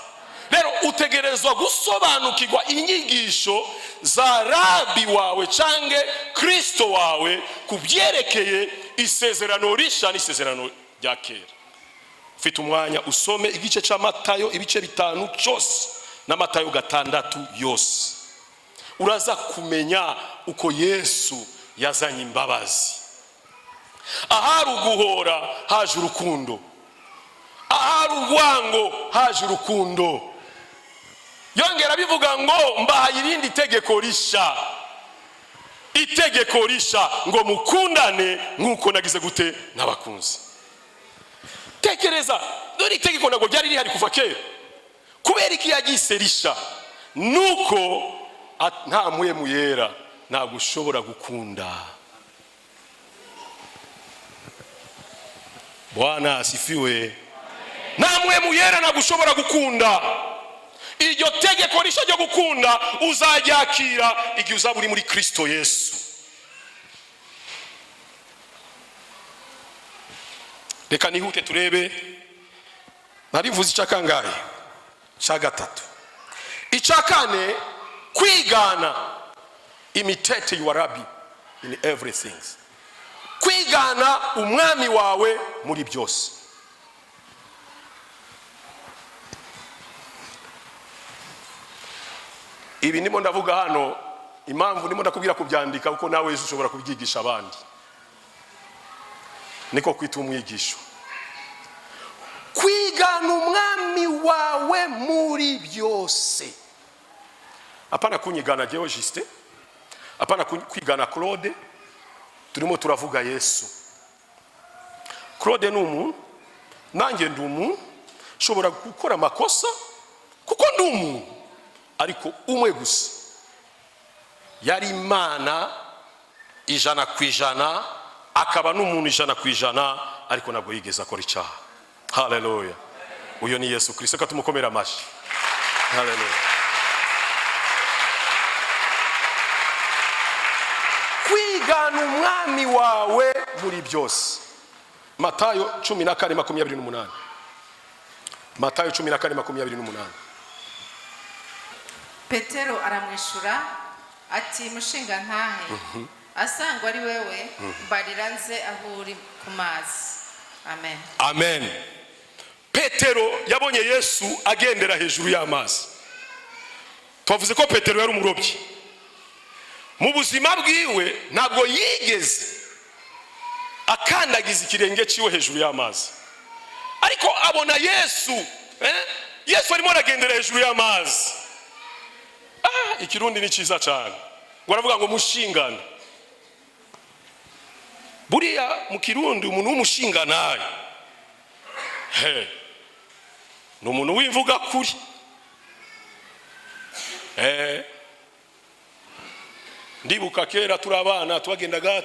Rero utegerezwa gusobanukirwa inyigisho za rabi wawe cyangwa Kristo wawe ku byerekeye Isezerano Rishya n'Isezerano rya Kera. Ufite umwanya, usome igice cya Matayo ibice 5 cyose na Matayo 6 yose, uraza kumenya uko Yesu yazanye imbabazi. Ahari uguhora haje urukundo, ahari urwango haje urukundo. Yongera bivuga ngo mbahaye irindi tegeko risha, itegeko risha ngo mukundane nk'uko nagize gute? N'abakunzi. Tekereza, dore itegeko ntabwo ryari rihari kuva kera. Kubera iki yagise risha? Nuko nta Mpwemu Yera ntabwo ushobora gukunda. Bwana asifiwe. Nta Mpwemu Yera ntabwo ushobora gukunda. Iryo tegeko rishya ryo gukunda uzaryakira igihe uzaba uri muri Kristo Yesu. Reka nihute turebe, narivuze icya kangahe? Icya gatatu. Icya kane, kwigana, imitate your rabbi in everything. Kwigana umwami wawe muri byose. Ibi ndimo ndavuga hano, impamvu ndimo ndakubwira kubyandika, kuko nawe Yesu ushobora kubyigisha abandi, niko kwita umwigisho. Kwigana umwami wawe muri byose. Apana kunyigana jewe Justin, apana kwigana Claude, turimo turavuga Yesu. Claude ni umuntu, nanjye ndi umuntu, nshobora gukora amakosa kuko ndi umuntu, ariko umwe gusa yari Imana 100%, akaba n'umuntu 100%, ariko ntabwo yigeze akora icyaha. Haleluya! Uyo ni Yesu Kristo. Reka tumukomere amashyi. Haleluya! Kwigana umwami wawe muri byose. Matayo 14:28. Matayo 14:28. Petero aramwishura ati mushinga ntahe, asangwa ari wewe, mbarira nze aho uri ku mazi. Amen. Amen. Petero yabonye Yesu agendera hejuru y'amazi. Twavuze ko Petero yari umurobyi. Mu buzima bwiwe ntabwo yigeze akandagiza ikirenge cyiwe hejuru y'amazi, ariko abona Yesu, Yesu arimo aragendera hejuru y'amazi. Ikirundi ni cyiza cyane, ngo aravuga ngo mushingane. Buriya mu Kirundi umuntu w'umushinganaye ni umuntu w'imvuga kuri. Ndibuka kera turi abana twagendaga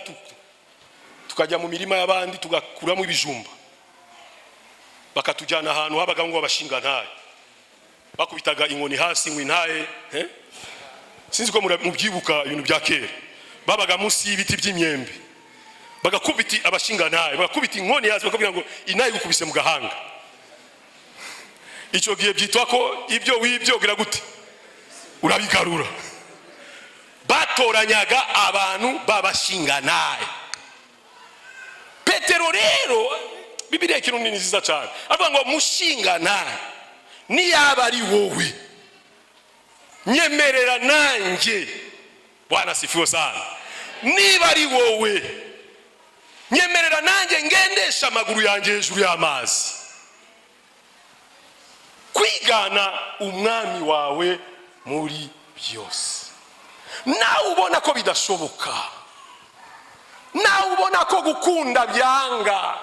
tukajya mu mirima y'abandi tugakuramo ibijumba, bakatujyana ahantu habaga ngo abashingantahe, bakubitaga inkoni hasi ngo intahe. Sinzi ko mubyibuka ibintu bya kera. Babaga munsi y'ibiti by'imyembe, bagakubita abashingantahe, bagakubita inkoni hasi, bakabwira ngo intahe igukubise mu gahanga. Icyo gihe byitwa ko ibyo wibyo ugira gute? Urabigarura. Batoranyaga abantu babashingantahe. Petero rero, Bibiliya ikintu ni nziza cyane, avuga ngo mushingantahe, niyaba ari wowe nyemerera nanjye. Bwana sifiwe sana. Niba ari wowe nyemerera nanjye ngendesha amaguru yanjye hejuru y'amazi. Kwigana Kwigana umwami wawe muri byose. Nawe ubona ko bidashoboka, nawe ubona ko gukunda byanga,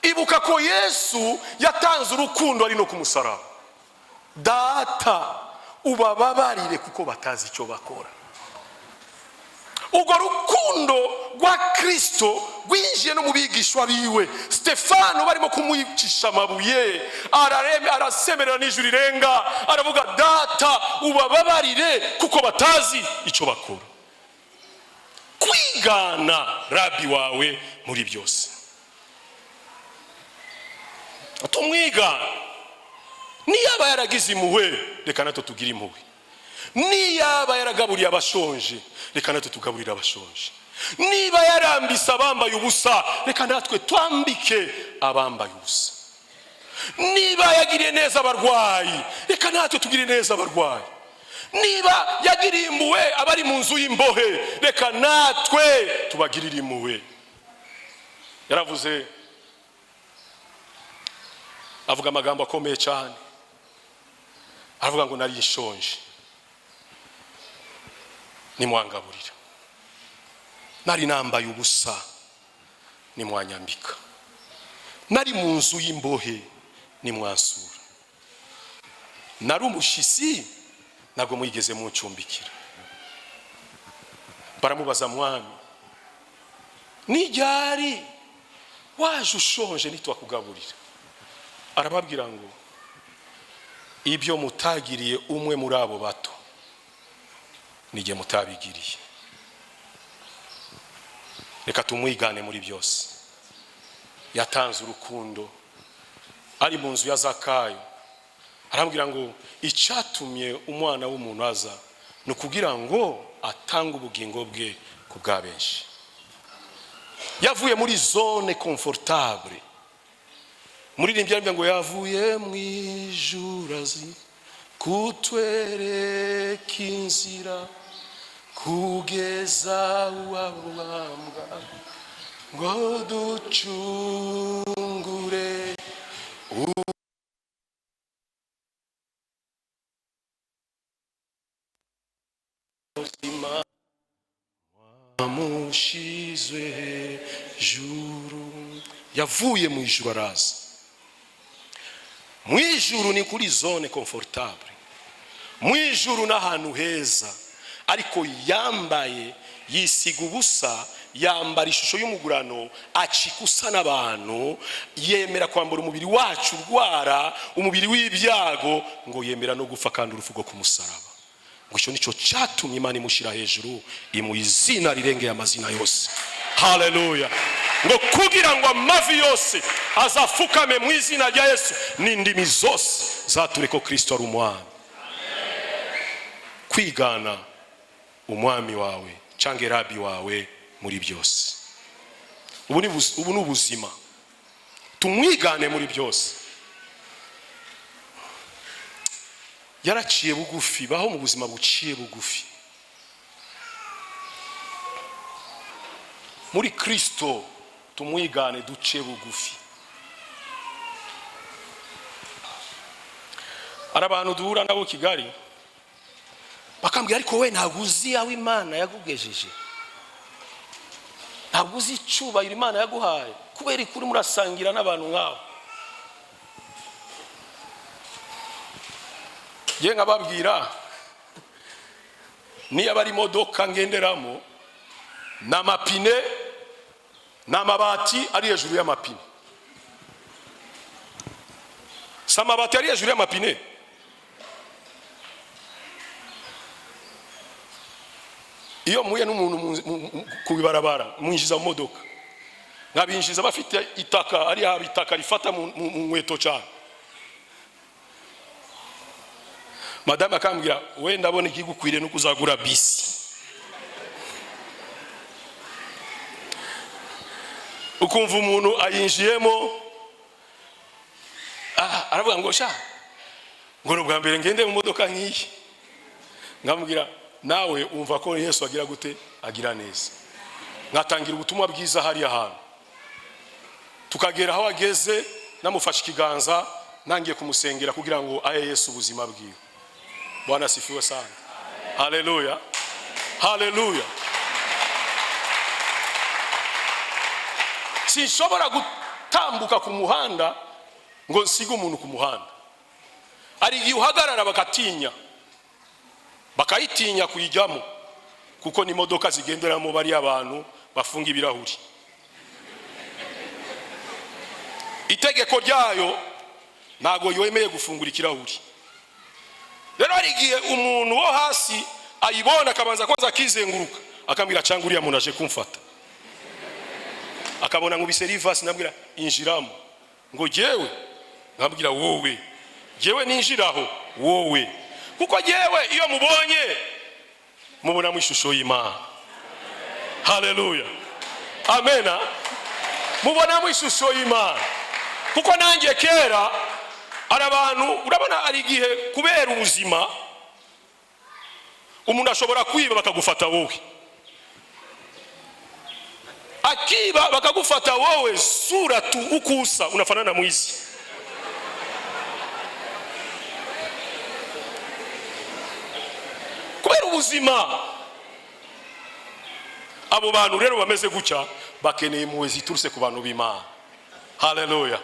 ibuka ko Yesu yatanze urukundo ari no ku musaraba. "Data, ubababarire kuko batazi icyo bakora." Urwo rukundo rwa Kirisito rwinjiye no mu bigishwa biwe. Stefano barimo kumwicisha amabuye, arasemerera n'ijwi rirenga, aravuga: "Data, ubababarire kuko batazi icyo bakora." Kwigana rabi wawe muri byose. Tumwigana. Niyaba yaragize impuhwe, reka natwe tugire impuhwe. Niyaba yaragaburiye abashonje, reka natwe tugaburire abashonje. Niba yarambise abambaye ubusa, reka natwe twambike abambaye ubusa. Niba yagiriye neza abarwayi, reka natwe tugire neza abarwayi. Niba yagiriye impuhwe abari mu nzu y'imbohe, reka natwe tubagirire impuhwe. Yaravuze, avuga amagambo akomeye cyane, aravuga ngo: "Nari nshonje, nimwangaburira. Nari nambaye ubusa, nimwanyambika. Nari mu nzu y'imbohe, nimwansura. Nari umushyitsi, ntabwo mwigeze muncumbikira." Baramubaza: "Mwami, nijyari waje ushonje ntitwakugaburira?" Arababwira ngo: "Ibyo mutagiriye umwe muri abo bato, nijye mutabigiriye." Reka tumwigane muri byose. Yatanze urukundo ari mu nzu ya Zakayo, arambwira ngo icyatumye umwana w'umuntu aza ni ukugira ngo atange ubugingo bwe ku bwa benshi. Yavuye muri zone confortable. Muririmbyi aravuga ngo yavuye mu ijuru azi kutwereka inzira kugeza uwabambwa ngo ducungure ubuzima wamushizwe hejuru. Yavuye mu ijuru araza. Mu ijuru ni kuri zone confortable, mu ijuru n'ahantu heza, ariko yambaye, yisiga ubusa, yambara ishusho y'umugurano, acika usa n'abantu, yemera kwambara umubiri wacu urwara, umubiri w'ibyago, ngo yemera no gupfa, kandi urupfu rwo ku musaraba. Ngo icyo nicyo cyatumye Imana imushyira hejuru, imuha izina rirengeye amazina yose. Haleluya! Ngo kugira ngo amavi yose azafukame mu izina rya Yesu, n'indimi zose zature ko Kirisito ari umwami. Kwigana umwami wawe cyangwa rabi wawe muri byose. Ubu ni ubuzima. Tumwigane muri byose. Yaraciye bugufi. Baho mu buzima buciye bugufi muri Kirisito. Tumwigane, duce bugufi. Hari abantu duhura nabo Kigali bakambwira: "Ariko we ntabwo uzi aho Imana yakugejeje, ntabwo uzi icyubahiro Imana yaguhaye, kubera ikuri murasangira n'abantu nk'abo." Ngiye nkababwira: niyo ari imodoka ngenderamo, ni amapine, ni amabati ari hejuru y'amapine. Si amabati ari hejuru y'amapine? Iyo mpuye n'umuntu ku ibarabara, mwinjiza mu modoka, nkabinjiza bafite itaka, ari haba itaka rifata mu nkweto cyane. Madame akambwira: "We ndabona ikigukwiriye no kuzagura bisi." Ukumva umuntu ayinjiyemo, aravuga ngo: "Sha," ngo, "ni ubwa mbere ngende mu modoka nk'iyi." Nkamubwira: "Nawe umva ko Yesu agira gute? Agira neza." Nkatangira ubutumwa bwiza hariya hantu, tukagera aho ageze, namufashe ikiganza. Nangiye kumusengera kugira ngo ahe Yesu ubuzima bwiwe. Bwana asifiwe sana. Haleluya, haleluya. Sinshobora gutambuka ku muhanda ngo nsige umuntu ku muhanda. Hari igihe uhagarara bakatinya, bakayitinya kuyijyamo, kuko n'imodoka zigenderamo bariya abantu bafunga ibirahuri. Itegeko ryayo ntabwo yemeye gufungura ikirahuri. Rero hari igihe umuntu wo hasi ayibona, akabanza kwanza akizenguruka, akambwira: "Cyangwa uriya muntu aje kumfata." Akabona ngo biserivasi, ndabwira: "Injiramo." Ngo jyewe? Nkabwira: "Wowe, jyewe ninjiraho wowe." Kuko jyewe iyo mubonye, mubonamo ishusho y'Imana. Haleluya, amena. Mubonamo ishusho y'Imana, kuko nanjye kera hari abantu, urabona, hari igihe kubera ubuzima umuntu ashobora kwiba bakagufata wowe, akiba bakagufata wowe, sura tu ukusa unafanana na mwizi. Kubera ubuzima. Abo bantu rero bameze gutya bakeneye impuhwe ziturutse ku bantu b'Imana. Haleluya.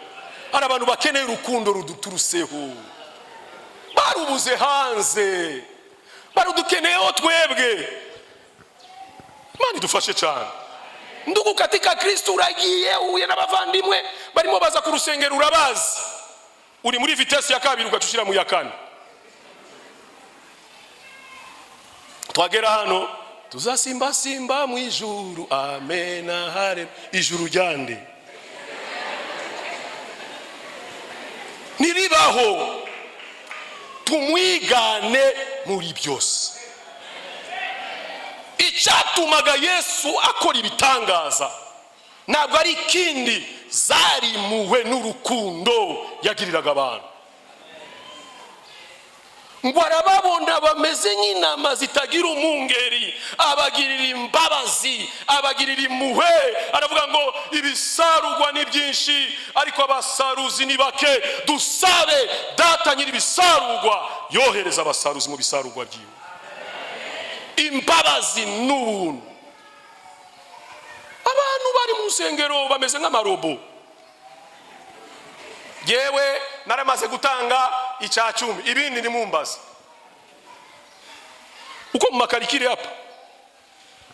Hari abantu bakeneye urukundo ruduturuseho, barubuze hanze, barudukeneyeho twebwe. Imana idufashe cyane. Ndugu katika Kristo, uragiye uhuye n'abavandimwe barimo baza ku rusengero, urabazi, uri muri vitesse ya kabiri, ugaca ushyira mu ya kane. Twagera hano: "Tuzasimbasimba mu ijuru, amena hare." Ijuru ryande? Ntiribaho. Tumwigane muri byose. Icyatumaga Yesu akora ibitangaza ntabwo ari ikindi, zari impuhwe n'urukundo yagiriraga abantu. Ngo arababona bameze nk'intama zitagira umwungeri, abagirira imbabazi, abagirira impuhwe. Aravuga ngo: "Ibisarurwa ni byinshi, ariko abasaruzi ni bake. Dusabe Data nyiri ibisarurwa yohereza abasaruzi mu bisarurwa byiwe." Imbabazi n'ubuntu. Abantu bari mu rusengero bameze nk'amarobo. "Yewe, naramaze gutanga icya 10, ibindi ni mumbaza." Uko mu makarikire hapa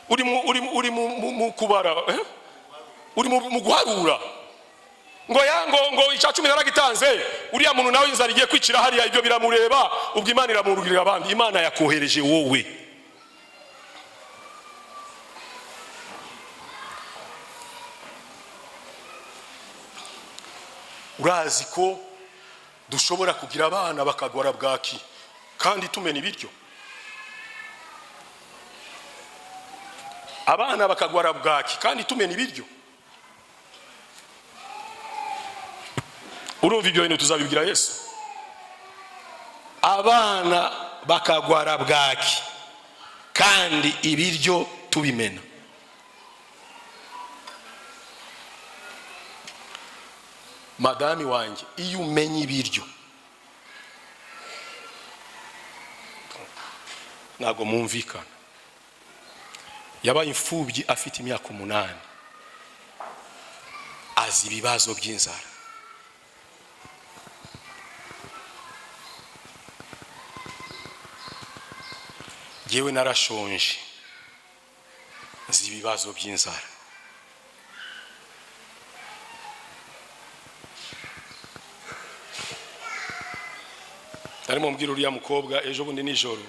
uri mu kubara, eh? Uri mu guharura ngo ya ngo icya 10 naragitanze, uriya muntu nawe inzara igiye kwicira hariya, ibyo biramureba, ubwo Imana iramurugirira abandi. Imana yakohereje wowe? Urazi ko dushobora kugira abana bakagwara bwaki kandi tumena ibiryo, abana bakagwara bwaki kandi tumena ibiryo? Urumva ibyo bintu tuzabibwira Yesu? Abana bakagwara bwaki kandi ibiryo tubimena? Madami wanjye, iyo umenya ibiryo, ntabwo mwumvikana. Yabaye imfubyi afite imyaka 8, azi ibibazo by'inzara. Yewe, narashonje, nzi ibibazo by'inzara. Narimo mbwira uriya mukobwa ejo bundi nijoro,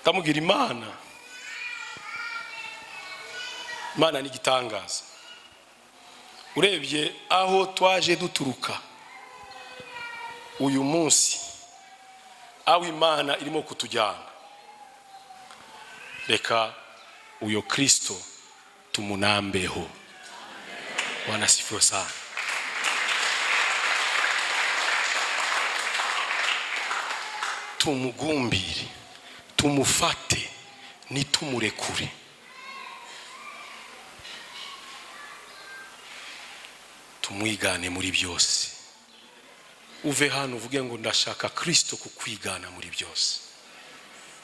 ndamubwira: Imana, Imana ni igitangaza. Urebye aho twaje duturuka, uyu munsi aho Imana irimo kutujyana, reka uyo Kristo tumunambeho. Bwana asifiwe sana. Tumugumbire, tumufate, nitumurekure. Tumwigane muri byose. Uve hano uvuge ngo ndashaka Kristo kukwigana muri byose.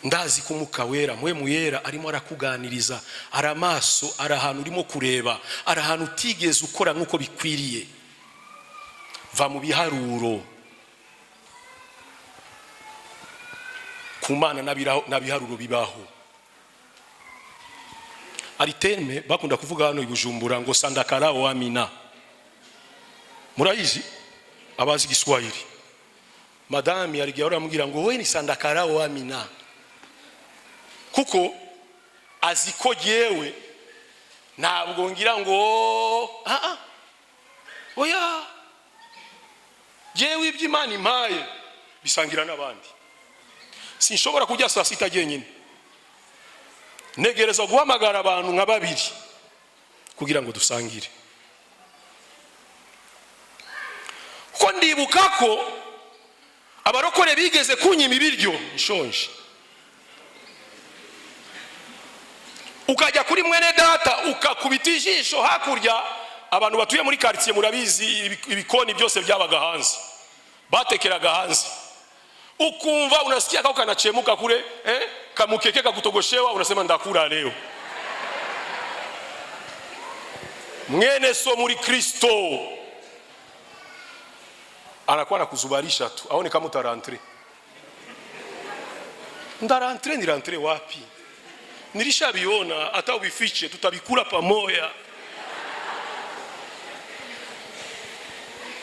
Ndazi ko Umwuka Wera, Mpwemu Yera, arimo arakuganiriza. Ari amaso, ari ahantu urimo kureba, ari ahantu utigeze ukora nk'uko bikwiriye. Va mu biharuro. Ku Mana n'abiharuro bibaho. Hari terme bakunda kuvuga hano i Bujumbura ngo "sandakara wa amina". Murayizi, abazi Igiswahili? Madame yarigiye aramubwira ngo "we ni sandakara wa amina", kuko azi ko jewe ntabwo ngira ngo ah ah, oya, jewe ibyo Imana impaye bisangira n'abandi. Sinshobora kurya saa sita jyenyine, ntegereza guhamagara abantu nka babiri kugira ngo dusangire, ko ndibuka ko abarokore bigeze kunyima ibiryo nshonje. Ukajya kuri mwene data, ukakubita ijisho hakurya. Abantu batuye muri karitsiye murabizi, ibikoni byose byabaga hanze, batekeraga hanze. Ukumva unasikia kako kanachemuka kule, kamukeke kakutogoshewa, unasema "ndakula leo". Mwene so muri Kristo anakuwa anakuzubarisha tu aone kama utarentre. Ndarentre? Nirentre wapi? Nilishabiona, hata ubifiche tutabikula pamoja.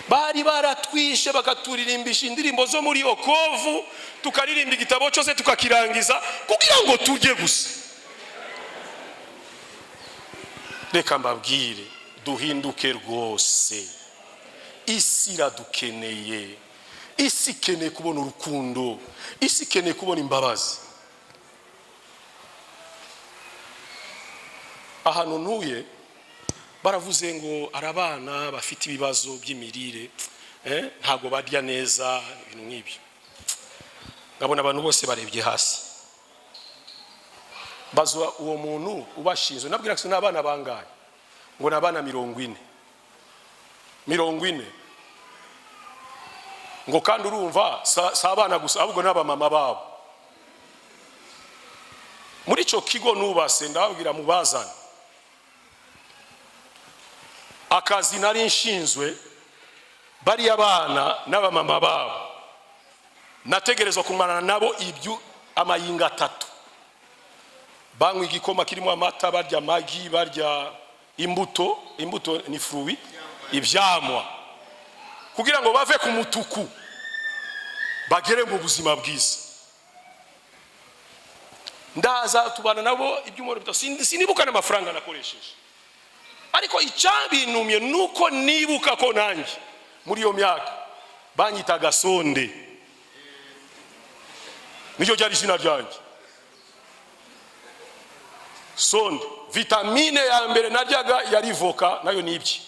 Bari baratwishe, bakaturirimbisha indirimbo zo muri okovu, tukaririmba igitabo cyose tukakirangiza kugira ngo turye gusa. Reka mbabwire, duhinduke rwose. Isi iradukeneye. Isi ikeneye kubona urukundo, isi ikeneye kubona imbabazi. Ahantu ntuye baravuze ngo hari abana bafite ibibazo by'imirire, ntabwo barya neza, ibintu nk'ibyo. Nkabona abantu bose barebye hasi. Bazwa uwo muntu ubashinzwe, nabwira ko n'abana bangahe? Ngo ni abana 40, 40. Ngo kandi urumva si abana gusa, ahubwo n'abamama babo. Muri icyo kigo nubase, ndababwira mubazane. Akazi nari nshinzwe, bariya bana n'abamama babo, nategerezwa kumarana nabo ibyo amayinga 3, banywa igikoma kirimo amata, barya amagi, barya imbuto. Imbuto ni fruit, ibyamwa, kugira ngo bave ku mutuku bagere mu buzima bwiza. Ndaza tubana nabo ibyumweru 3. Sinibuka n'amafaranga nakoresheje, ariko icyabintumye nuko nibuka ko nanjye muri iyo myaka banyitaga Sonde, nicyo ryari izina ryanjye, Sonde. Vitamine ya mbere naryaga yari voka, nayo nibye.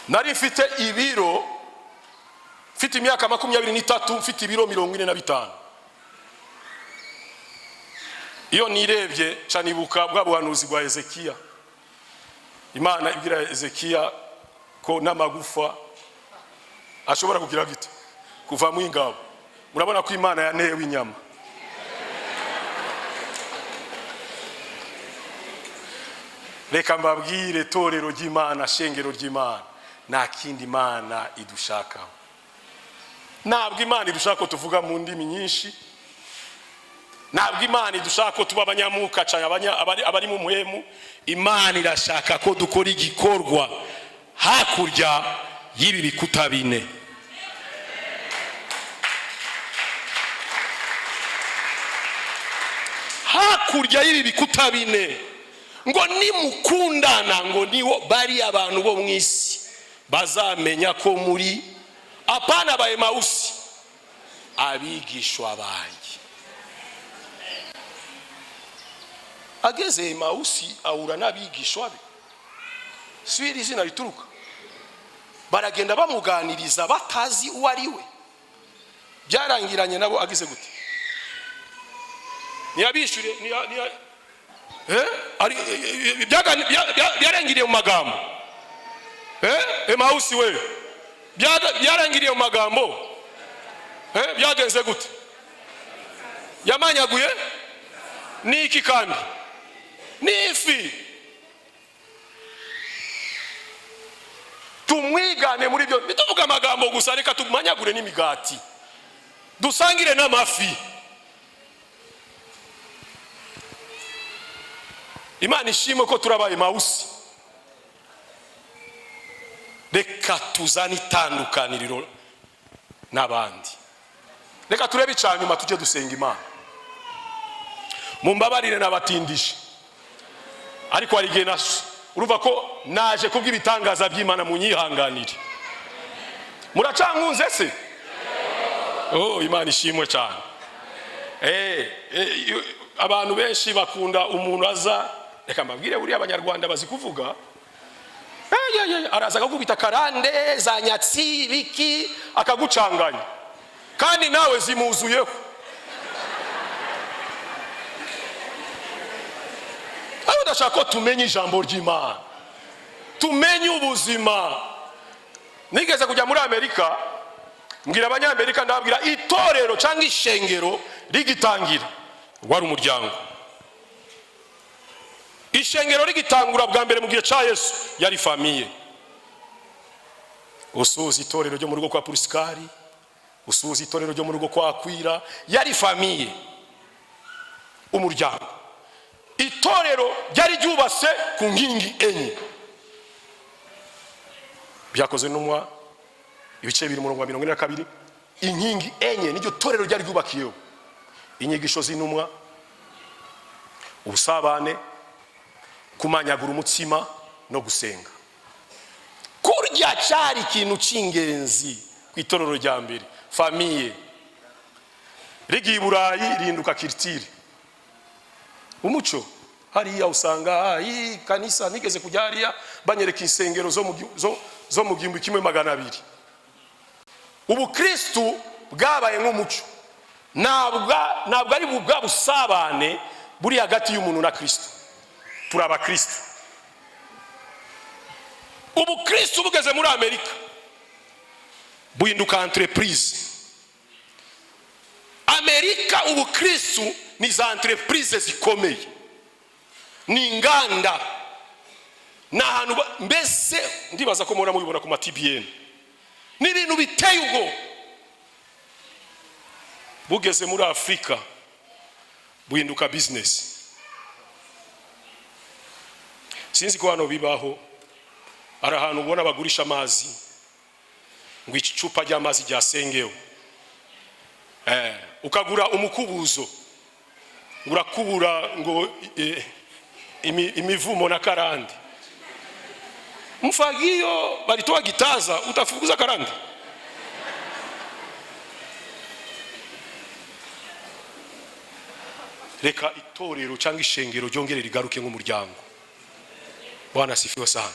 Nari mfite ibiro, mfite imyaka 23, mfite ibiro 45. Iyo nirebye nibuka bwa buhanuzi bwa Ezekiya, Imana ibwira Ezekiya ko n'amagufa ashobora kugira gute? Kuvamo ingabo. Murabona ko Imana yanewe inyama. Reka mbabwire, torero ry'Imana, shengero ry'Imana, nta kindi Imana idushakaho. Ntabwo Imana idushaka ko tuvuga mu ndimi nyinshi, ntabwo Imana idushaka ko tuba abanyamuka cyane, abari mu muhemu. Imana irashaka ko dukora igikorwa hakurya y'ibi bikuta bine. Hakurya y'ibi bikuta bine, ngo nimukundana, ngo niwo bari abantu bo mu isi bazamenya ko muri, apana ba Emawusi, abigishwa banjye. Ageze Emawusi ahura n'abigishwa be, si iri zina rituruka. Baragenda bamuganiriza batazi uwo ari we. Byarangiranye nabo agize gute? Ntiyabishyure. Byarangiriye mu magambo. Emawusi we, byarangiriye mu magambo. Byagenze gute? Yamanyaguye niki kandi n'ifi. Tumwigane muri byo, ntituvuge amagambo gusa, reka tumanyagure n'imigati, dusangire n'amafi. Imana ishimwe ko turabaye Emawusi. Reka tuzane itandukaniriro n'abandi. Reka turebe icya nyuma, tujye dusenga Imana. Mumbabarire nabatindije, ariko hari igihe urumva ko naje kubw'ibitangaza by'Imana, munyihanganire. Muracankunze se? Oh, Imana ishimwe cyane. Abantu benshi bakunda umuntu aza, reka mbabwire, buriya Abanyarwanda bazi kuvuga. Araza akakubita karande za nyatsi biki, akagucanganya, kandi nawe zimuzuyeho. Ariko ndashaka ko tumenya ijambo ry'Imana, tumenye ubuzima. Nigeze kujya muri Amerika, mbwira Abanyamerika, ndababwira itorero cyangwa ishengero rigitangira wari umuryango. Ishengero rigitangura bwa mbere mu gihe cya Yesu yari famille. Usuhuza itorero ryo mu rugo kwa Purisikari, usuhuza itorero ryo mu rugo kwa Kwira, yari famille, umuryango. Itorero ryari ryubatse ku nkingi enye. Byakoze n'umwa ibice bibiri umurongo wa 42, inkingi enye niryo torero ryari ryubakiyeho. Inyigisho z'intumwa, ubusabane, kumanyagura umutsima no gusenga. Kurya cyari ikintu cy'ingenzi ku itorero rya mbere, famille. Rigiye i Burayi rihinduka culture, umuco. Hariya usanga iyi kanisa, nigeze kujya hariya banyereka insengero zo mu 1200. Ubukristu bwabaye nk'umuco, ntabwo ari bwa busabane buri hagati y'umuntu na Kristo. Turi abakristu. Ubukristu bugeze muri Amerika buhinduka entreprise. Amerika ubukristu ni za entreprise zikomeye, ni inganda, ni ahantu mbese ndibaza ko muhora mubibona ku ma TBN, ni ibintu biteye ubwoba. Bugeze muri Afurika buhinduka business. Sinzi ko hano bibaho, hari ahantu ubona bagurisha amazi, ngo icupa ry'amazi ryasengewe, ukagura umukubuzo ngo urakubura ngo imivumo na karande. Mfagio balitoa gitaza, utafukuza karande. Reka itorero cyangwa ishengero ryongere rigaruke nk'umuryango. Bwana asifiwe sana.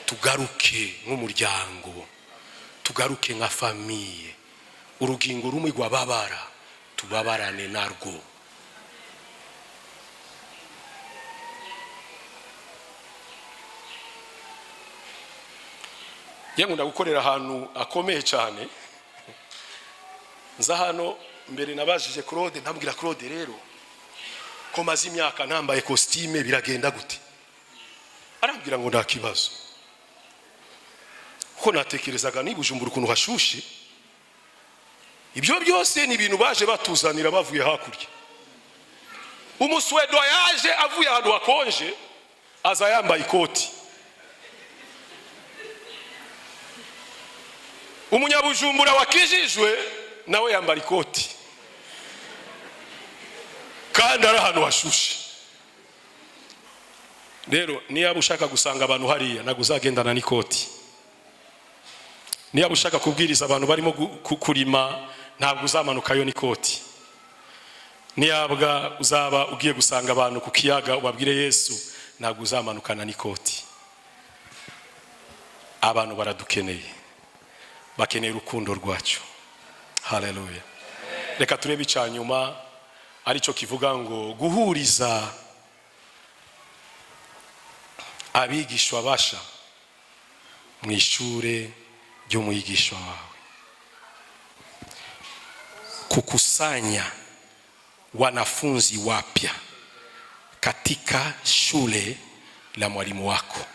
Tugaruke nk'umuryango, tugaruke nka famille. Urugingo rumwe rwababara, tubabarane narwo. Nkunda gukorera ahantu akomeye cyane. Nza hano mbere nabajije Claude, ndambwira Claude, rero ko maze imyaka ntambaye costume biragenda gute? Arambwira ngo nta kibazo. Kuko natekerezaga niba Bujumbura ukuntu hashushe, ibyo byose ni ibintu baje batuzanira bavuye hakurya. Umuswedo yaje avuye ahantu hakonje, aza yambaye ikoti. Umunyabujumbura wakijijwe nawe yambara ikoti, kandi ari ahantu hashushe. Rero niba ushaka gusanga abantu hariya, ntabwo uzagendana n'ikoti. Niba ushaka kubwiriza abantu barimo kurima, ntabwo uzamanukayo n'ikoti. Niyabwa uzaba ugiye gusanga abantu ku kiyaga ubabwire Yesu, ntabwo uzamanukana n'ikoti. Abantu baradukeneye, bakeneye urukundo rwacu. Haleluya. Reka turebe icya nyuma, aricyo kivuga ngo guhuriza Abigishwa basha mu ishure ry'umwigisha wawe, kukusanya wanafunzi wapya katika shule la mwalimu wako.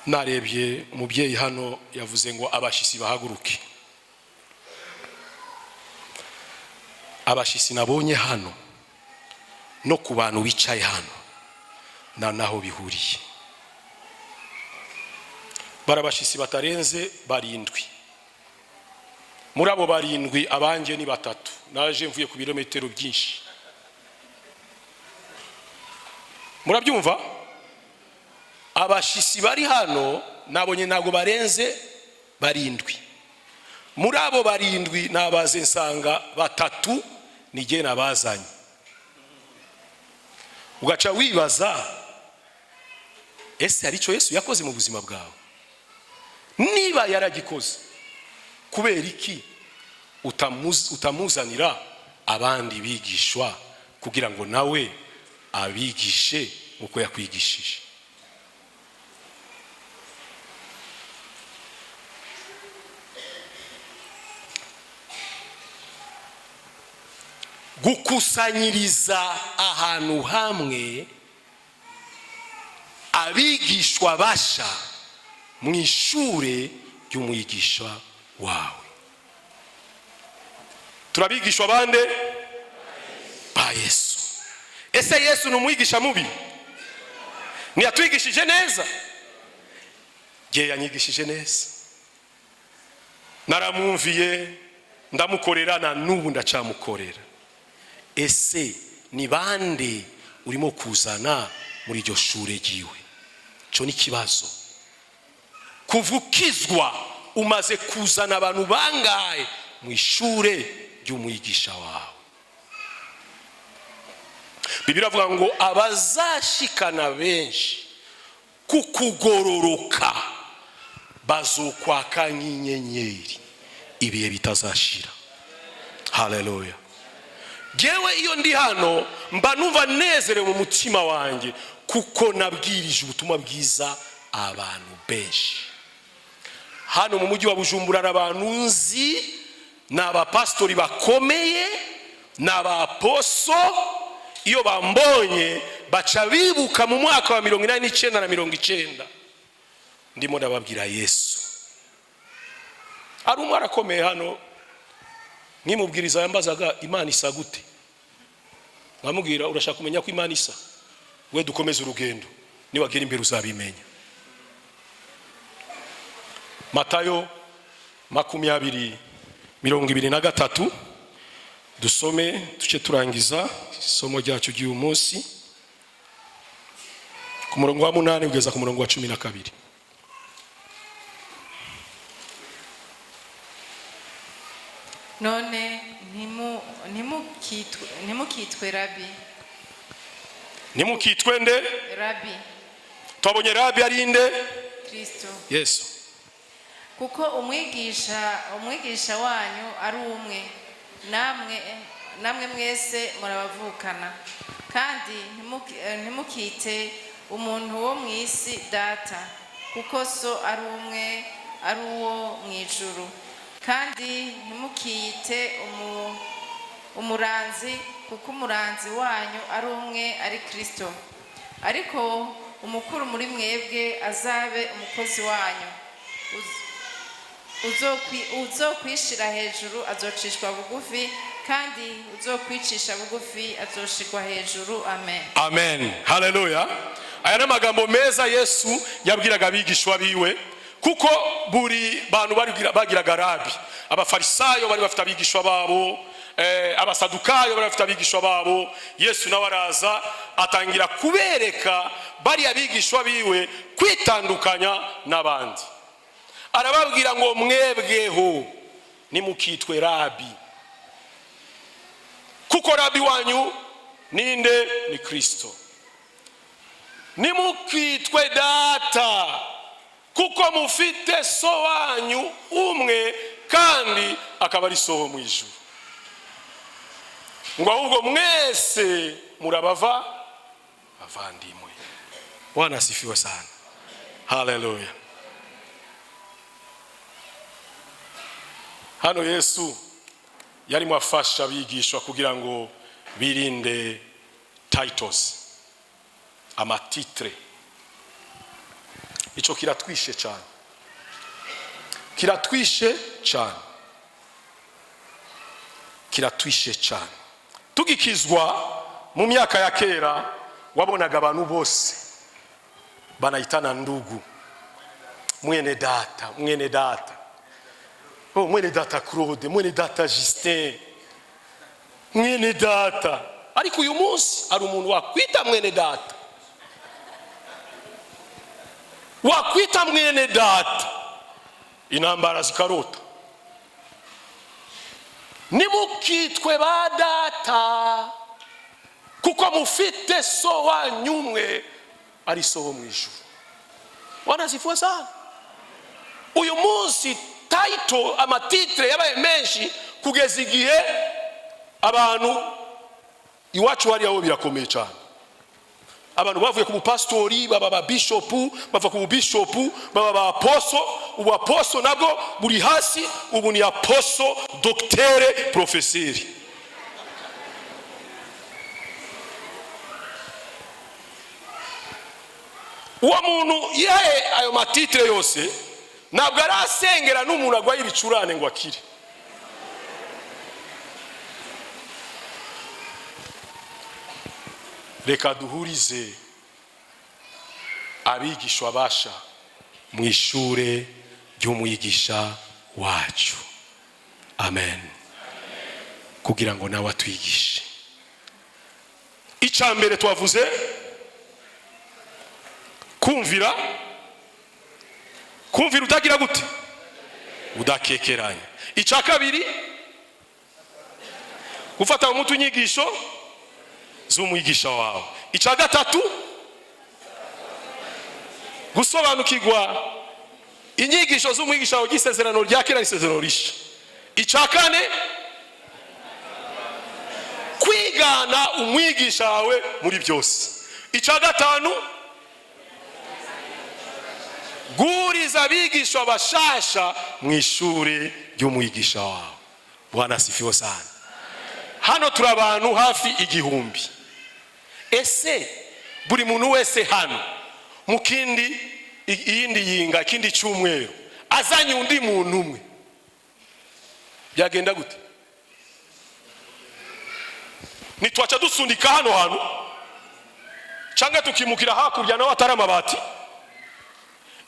Narebye umubyeyi hano yavuze ngo abashisi bahaguruke. Abashisi nabonye hano no ku bantu bicaye hano na naho bihuriye, bari abashisi batarenze barindwi. Muri abo barindwi, abanjye ni batatu. Naje mvuye ku birometero byinshi, murabyumva. Abashisi bari hano nabonye ntabwo barenze barindwi. Muri abo barindwi nabaze nsanga batatu nijye nabazanye. Ugaca wibaza: ese hari icyo Yesu yakoze mu buzima bwawe? Niba yaragikoze, kubera iki utamuzanira abandi bigishwa kugira ngo nawe abigishe nk'uko yakwigishije? Gukusanyiriza ahantu hamwe abigishwa basha mu ishure ry'umwigisha wawe. Turabigishwa bande? Ba Yesu. Ese Yesu ni umwigisha mubi? Ntiyatwigishije neza? Jye yanyigishije neza, naramwumviye, ndamukorera, na n'ubu ndacyamukorera. Ese ni bande urimo kuzana muri iryo shure ryiwe? Cyo ni ikibazo. Kuva ukizwa, umaze kuzana abantu bangahe mu ishure ry'umwigisha wawe? Bibiliya avuga ngo abazashikana benshi kukugororoka bazokwaka nk'inyenyeri ibihe bitazashira. Haleluya! Jewe iyo ndi hano mba numva nezerewe mu mutima wanjye, kuko nabwirije ubutumwa bwiza abantu benshi. Hano mu mujyi wa Bujumbura hari abantu nzi, ni abapasitori bakomeye, ni abaposo. Iyo bambonye baca bibuka mu mwaka wa 89 na 90 ndimo ndababwira Yesu. Ari umwe arakomeye hano, nkimubwiriza yambazaga: "Imana isa gute?" Nkamubwira: "Urashaka kumenya ko Imana isa? We dukomeze urugendo, niwagera imbere uzabimenya." Matayo 20:23, dusome duce turangiza isomo ryacu ry'uyu munsi, ku murongo wa 8 kugeza ku murongo wa 12. None ntimukitwe rabi. Ntimukitwe nde? Rabi. Twabonye rabi ari nde? Kristo. Yesu. Kuko umwigisha wanyu ari umwe, namwe mwese murabavukana. Kandi ntimukite umuntu wo mu isi data, kuko so ari umwe, ari uwo mu ijuru. Kandi ntimukiyite umuranzi, kuko umuranzi wanyu ari umwe, ari Kristo. Ariko umukuru muri mwebwe azabe umukozi wanyu. Uzokwishira hejuru azocishwa bugufi, kandi uzokwicisha bugufi azoshirwa hejuru. Amen. Amen, haleluya. Aya ni amagambo meza Yesu yabwiraga abigishwa biwe, kuko buri bantu bagiraga rabi. Abafarisayo bari bafite abigishwa babo, abasadukayo bari bafite abigishwa babo. Yesu nawe araza atangira kubereka bariya bigishwa biwe kwitandukanya n'abandi. Arababwira ngo: "Mwebweho nimukitwe rabi, kuko rabi wanyu ninde? Ni Kristo. Nimukitwe data, kuko mufite so wanyu umwe, kandi akaba ari so wo mu ijuru." Ngo ahubwo mwese murabava. Bavandimwe. Bwana asifiwe sana. Haleluya. Hano Yesu yarimo afasha abigishwa kugira ngo birinde titles, amatitre. Icyo kiratwishe cyane, kiratwishe cyane, kiratwishe cyane. Tugikizwa mu myaka ya kera, wabonaga abantu bose banayitana ndugu, mwene data, mwene data, oh, mwene data Claude, mwene data Justin, mwene data. Ariko uyu munsi hari umuntu wakwita mwene data, wakwita mwene data, intambara zikarota. Nimukitwe ba data, kuko mufite so wanyu umwe, ari so wo mu ijuru. Bwana asifiwe sana. Uyu munsi title, amatitre yabaye menshi kugeza igihe abantu iwacu hariya ho birakomeye cyane. Abantu bavuye ku bupasitori baba ba bishopu, bava ku bubishopu baba ba apostle. Ubu apostle nabwo buri hasi, ubu ni apostle, docteur, professeur. Uwo muntu yihaye ayo matitre yose ntabwo arasengera n'umuntu agwaye ibicurane ngo akire. Reka duhurize abigishwa basha mu ishure ry'umwigisha wacu, amen, kugira ngo nawe atwigishe. Icya mbere twavuze kumvira, kumvira utagira gute? Udakekeranya. Icya kabiri, gufata mu mutwe inyigisho z'umwigisha wawe. Icya gatatu, gusobanukirwa inyigisho z'umwigisha wawe ry'isezerano rya kera n'isezerano rishya. Icya kane, kwigana umwigisha wawe muri byose. Icya gatanu, guhuriza abigishwa bashasha mu ishuri ry'umwigisha wawe. Bwana asifiwe sana. Hano turi abantu hafi 1000. Ese buri muntu wese hano mu kindi, iyindi yinga, ikindi cyumweru azanye undi muntu umwe, byagenda gute? Ntitwaca dusundika hano hantu, cyangwa tukimukira hakurya naho atari amabati?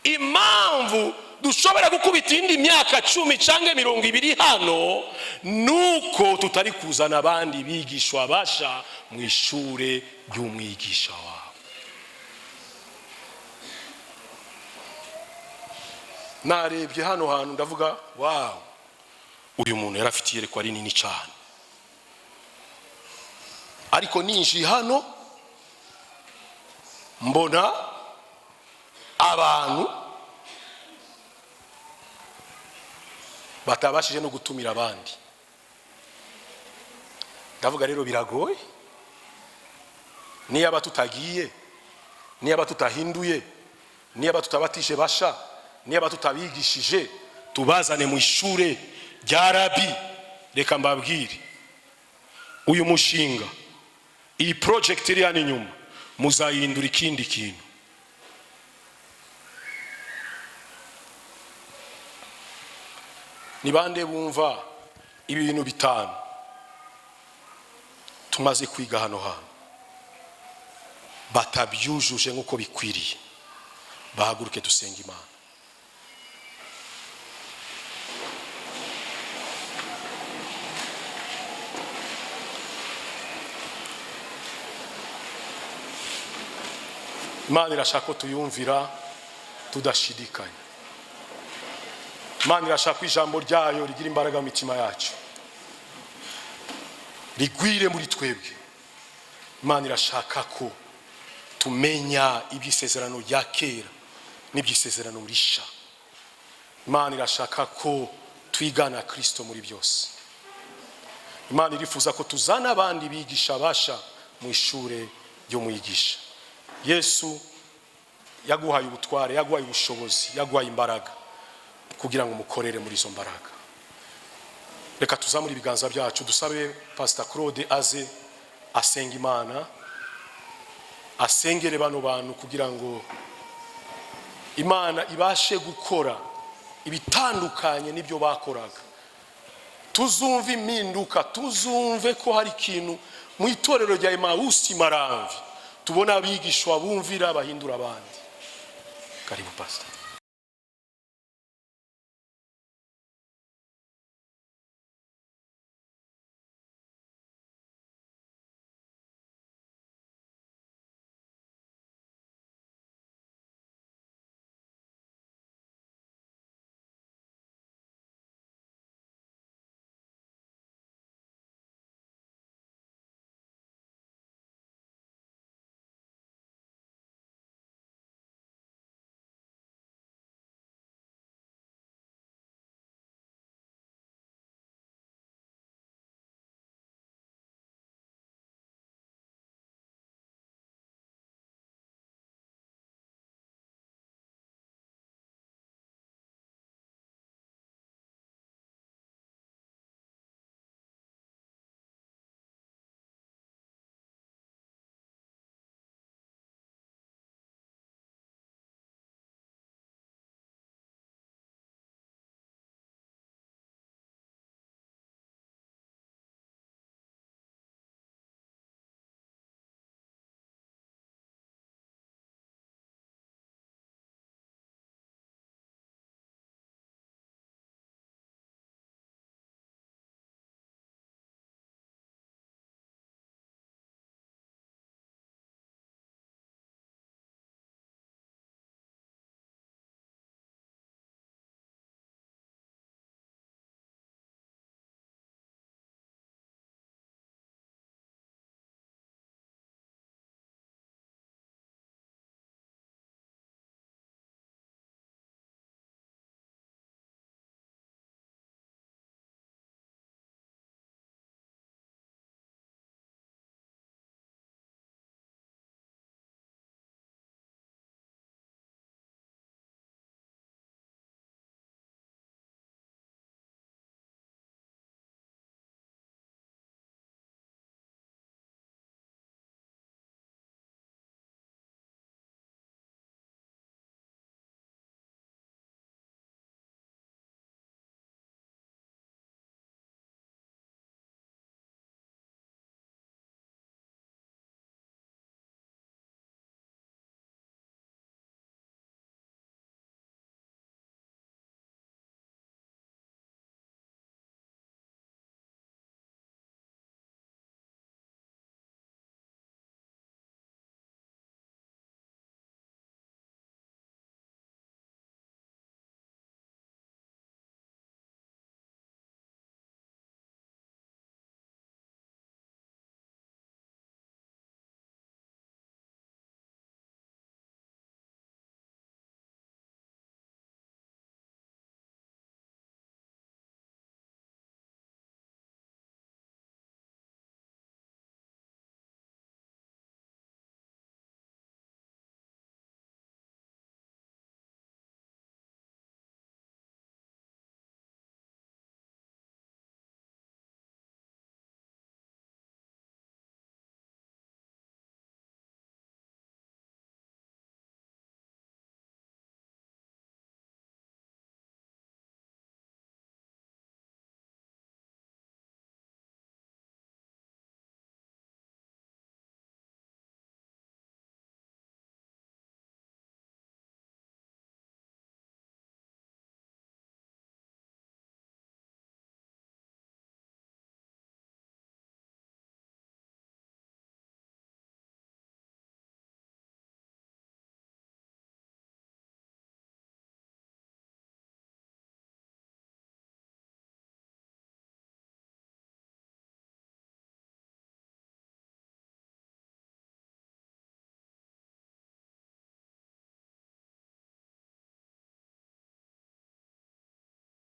Impamvu dushobora gukubita indi myaka 10 cyangwa 20 hano nuko tutari kuzana abandi bigishwa basha mu ishure ry'umwigisha wawe. Narebye hano hantu ndavuga, wow, uyu muntu yari afite iyerekwa rinini cyane. Ariko ninjiye hano mbona abantu batabashije no gutumira abandi. Ndavuga rero biragoye, niyaba tutagiye, niyaba tutahinduye, niyaba tutabatije basha, niyaba tutabigishije, tubazane mu ishure rya rabi. Reka mbabwire, uyu mushinga, iyi project iri hano inyuma, muzayihindura ikindi kintu. Ni bande bumva ibi bintu 5 tumaze kwiga hano hantu batabyujuje nk'uko bikwiriye? Bahaguruke dusenga Imana. Imana irashaka ko tuyumvira tudashidikanya. Imana irashaka ko ijambo ryayo rigira imbaraga mu mitima yacu, rigwire muri twebwe. Imana irashaka ko tumenya iby'isezerano rya kera n'iby'isezerano risha. Imana irashaka ko twigana Kristo muri byose. Imana irifuza ko tuzana abandi bigisha basha mu ishure ry'umwigisha. Yesu yaguhaye ubutware, yaguhaye ubushobozi, yaguhaye imbaraga kugira ngo umukorere muri izo mbaraga. Reka tuzamure ibiganza byacu, dusabe Pastor Claude aze asenga Imana, asengere bano bantu kugira ngo Imana ibashe gukora ibitandukanye n'ibyo bakoraga. Tuzumve impinduka, tuzumve ko hari ikintu mu itorero rya Emawusi Maramvi, tubona abigishwa bumvira, bahindura abandi. Karibu, Pastor.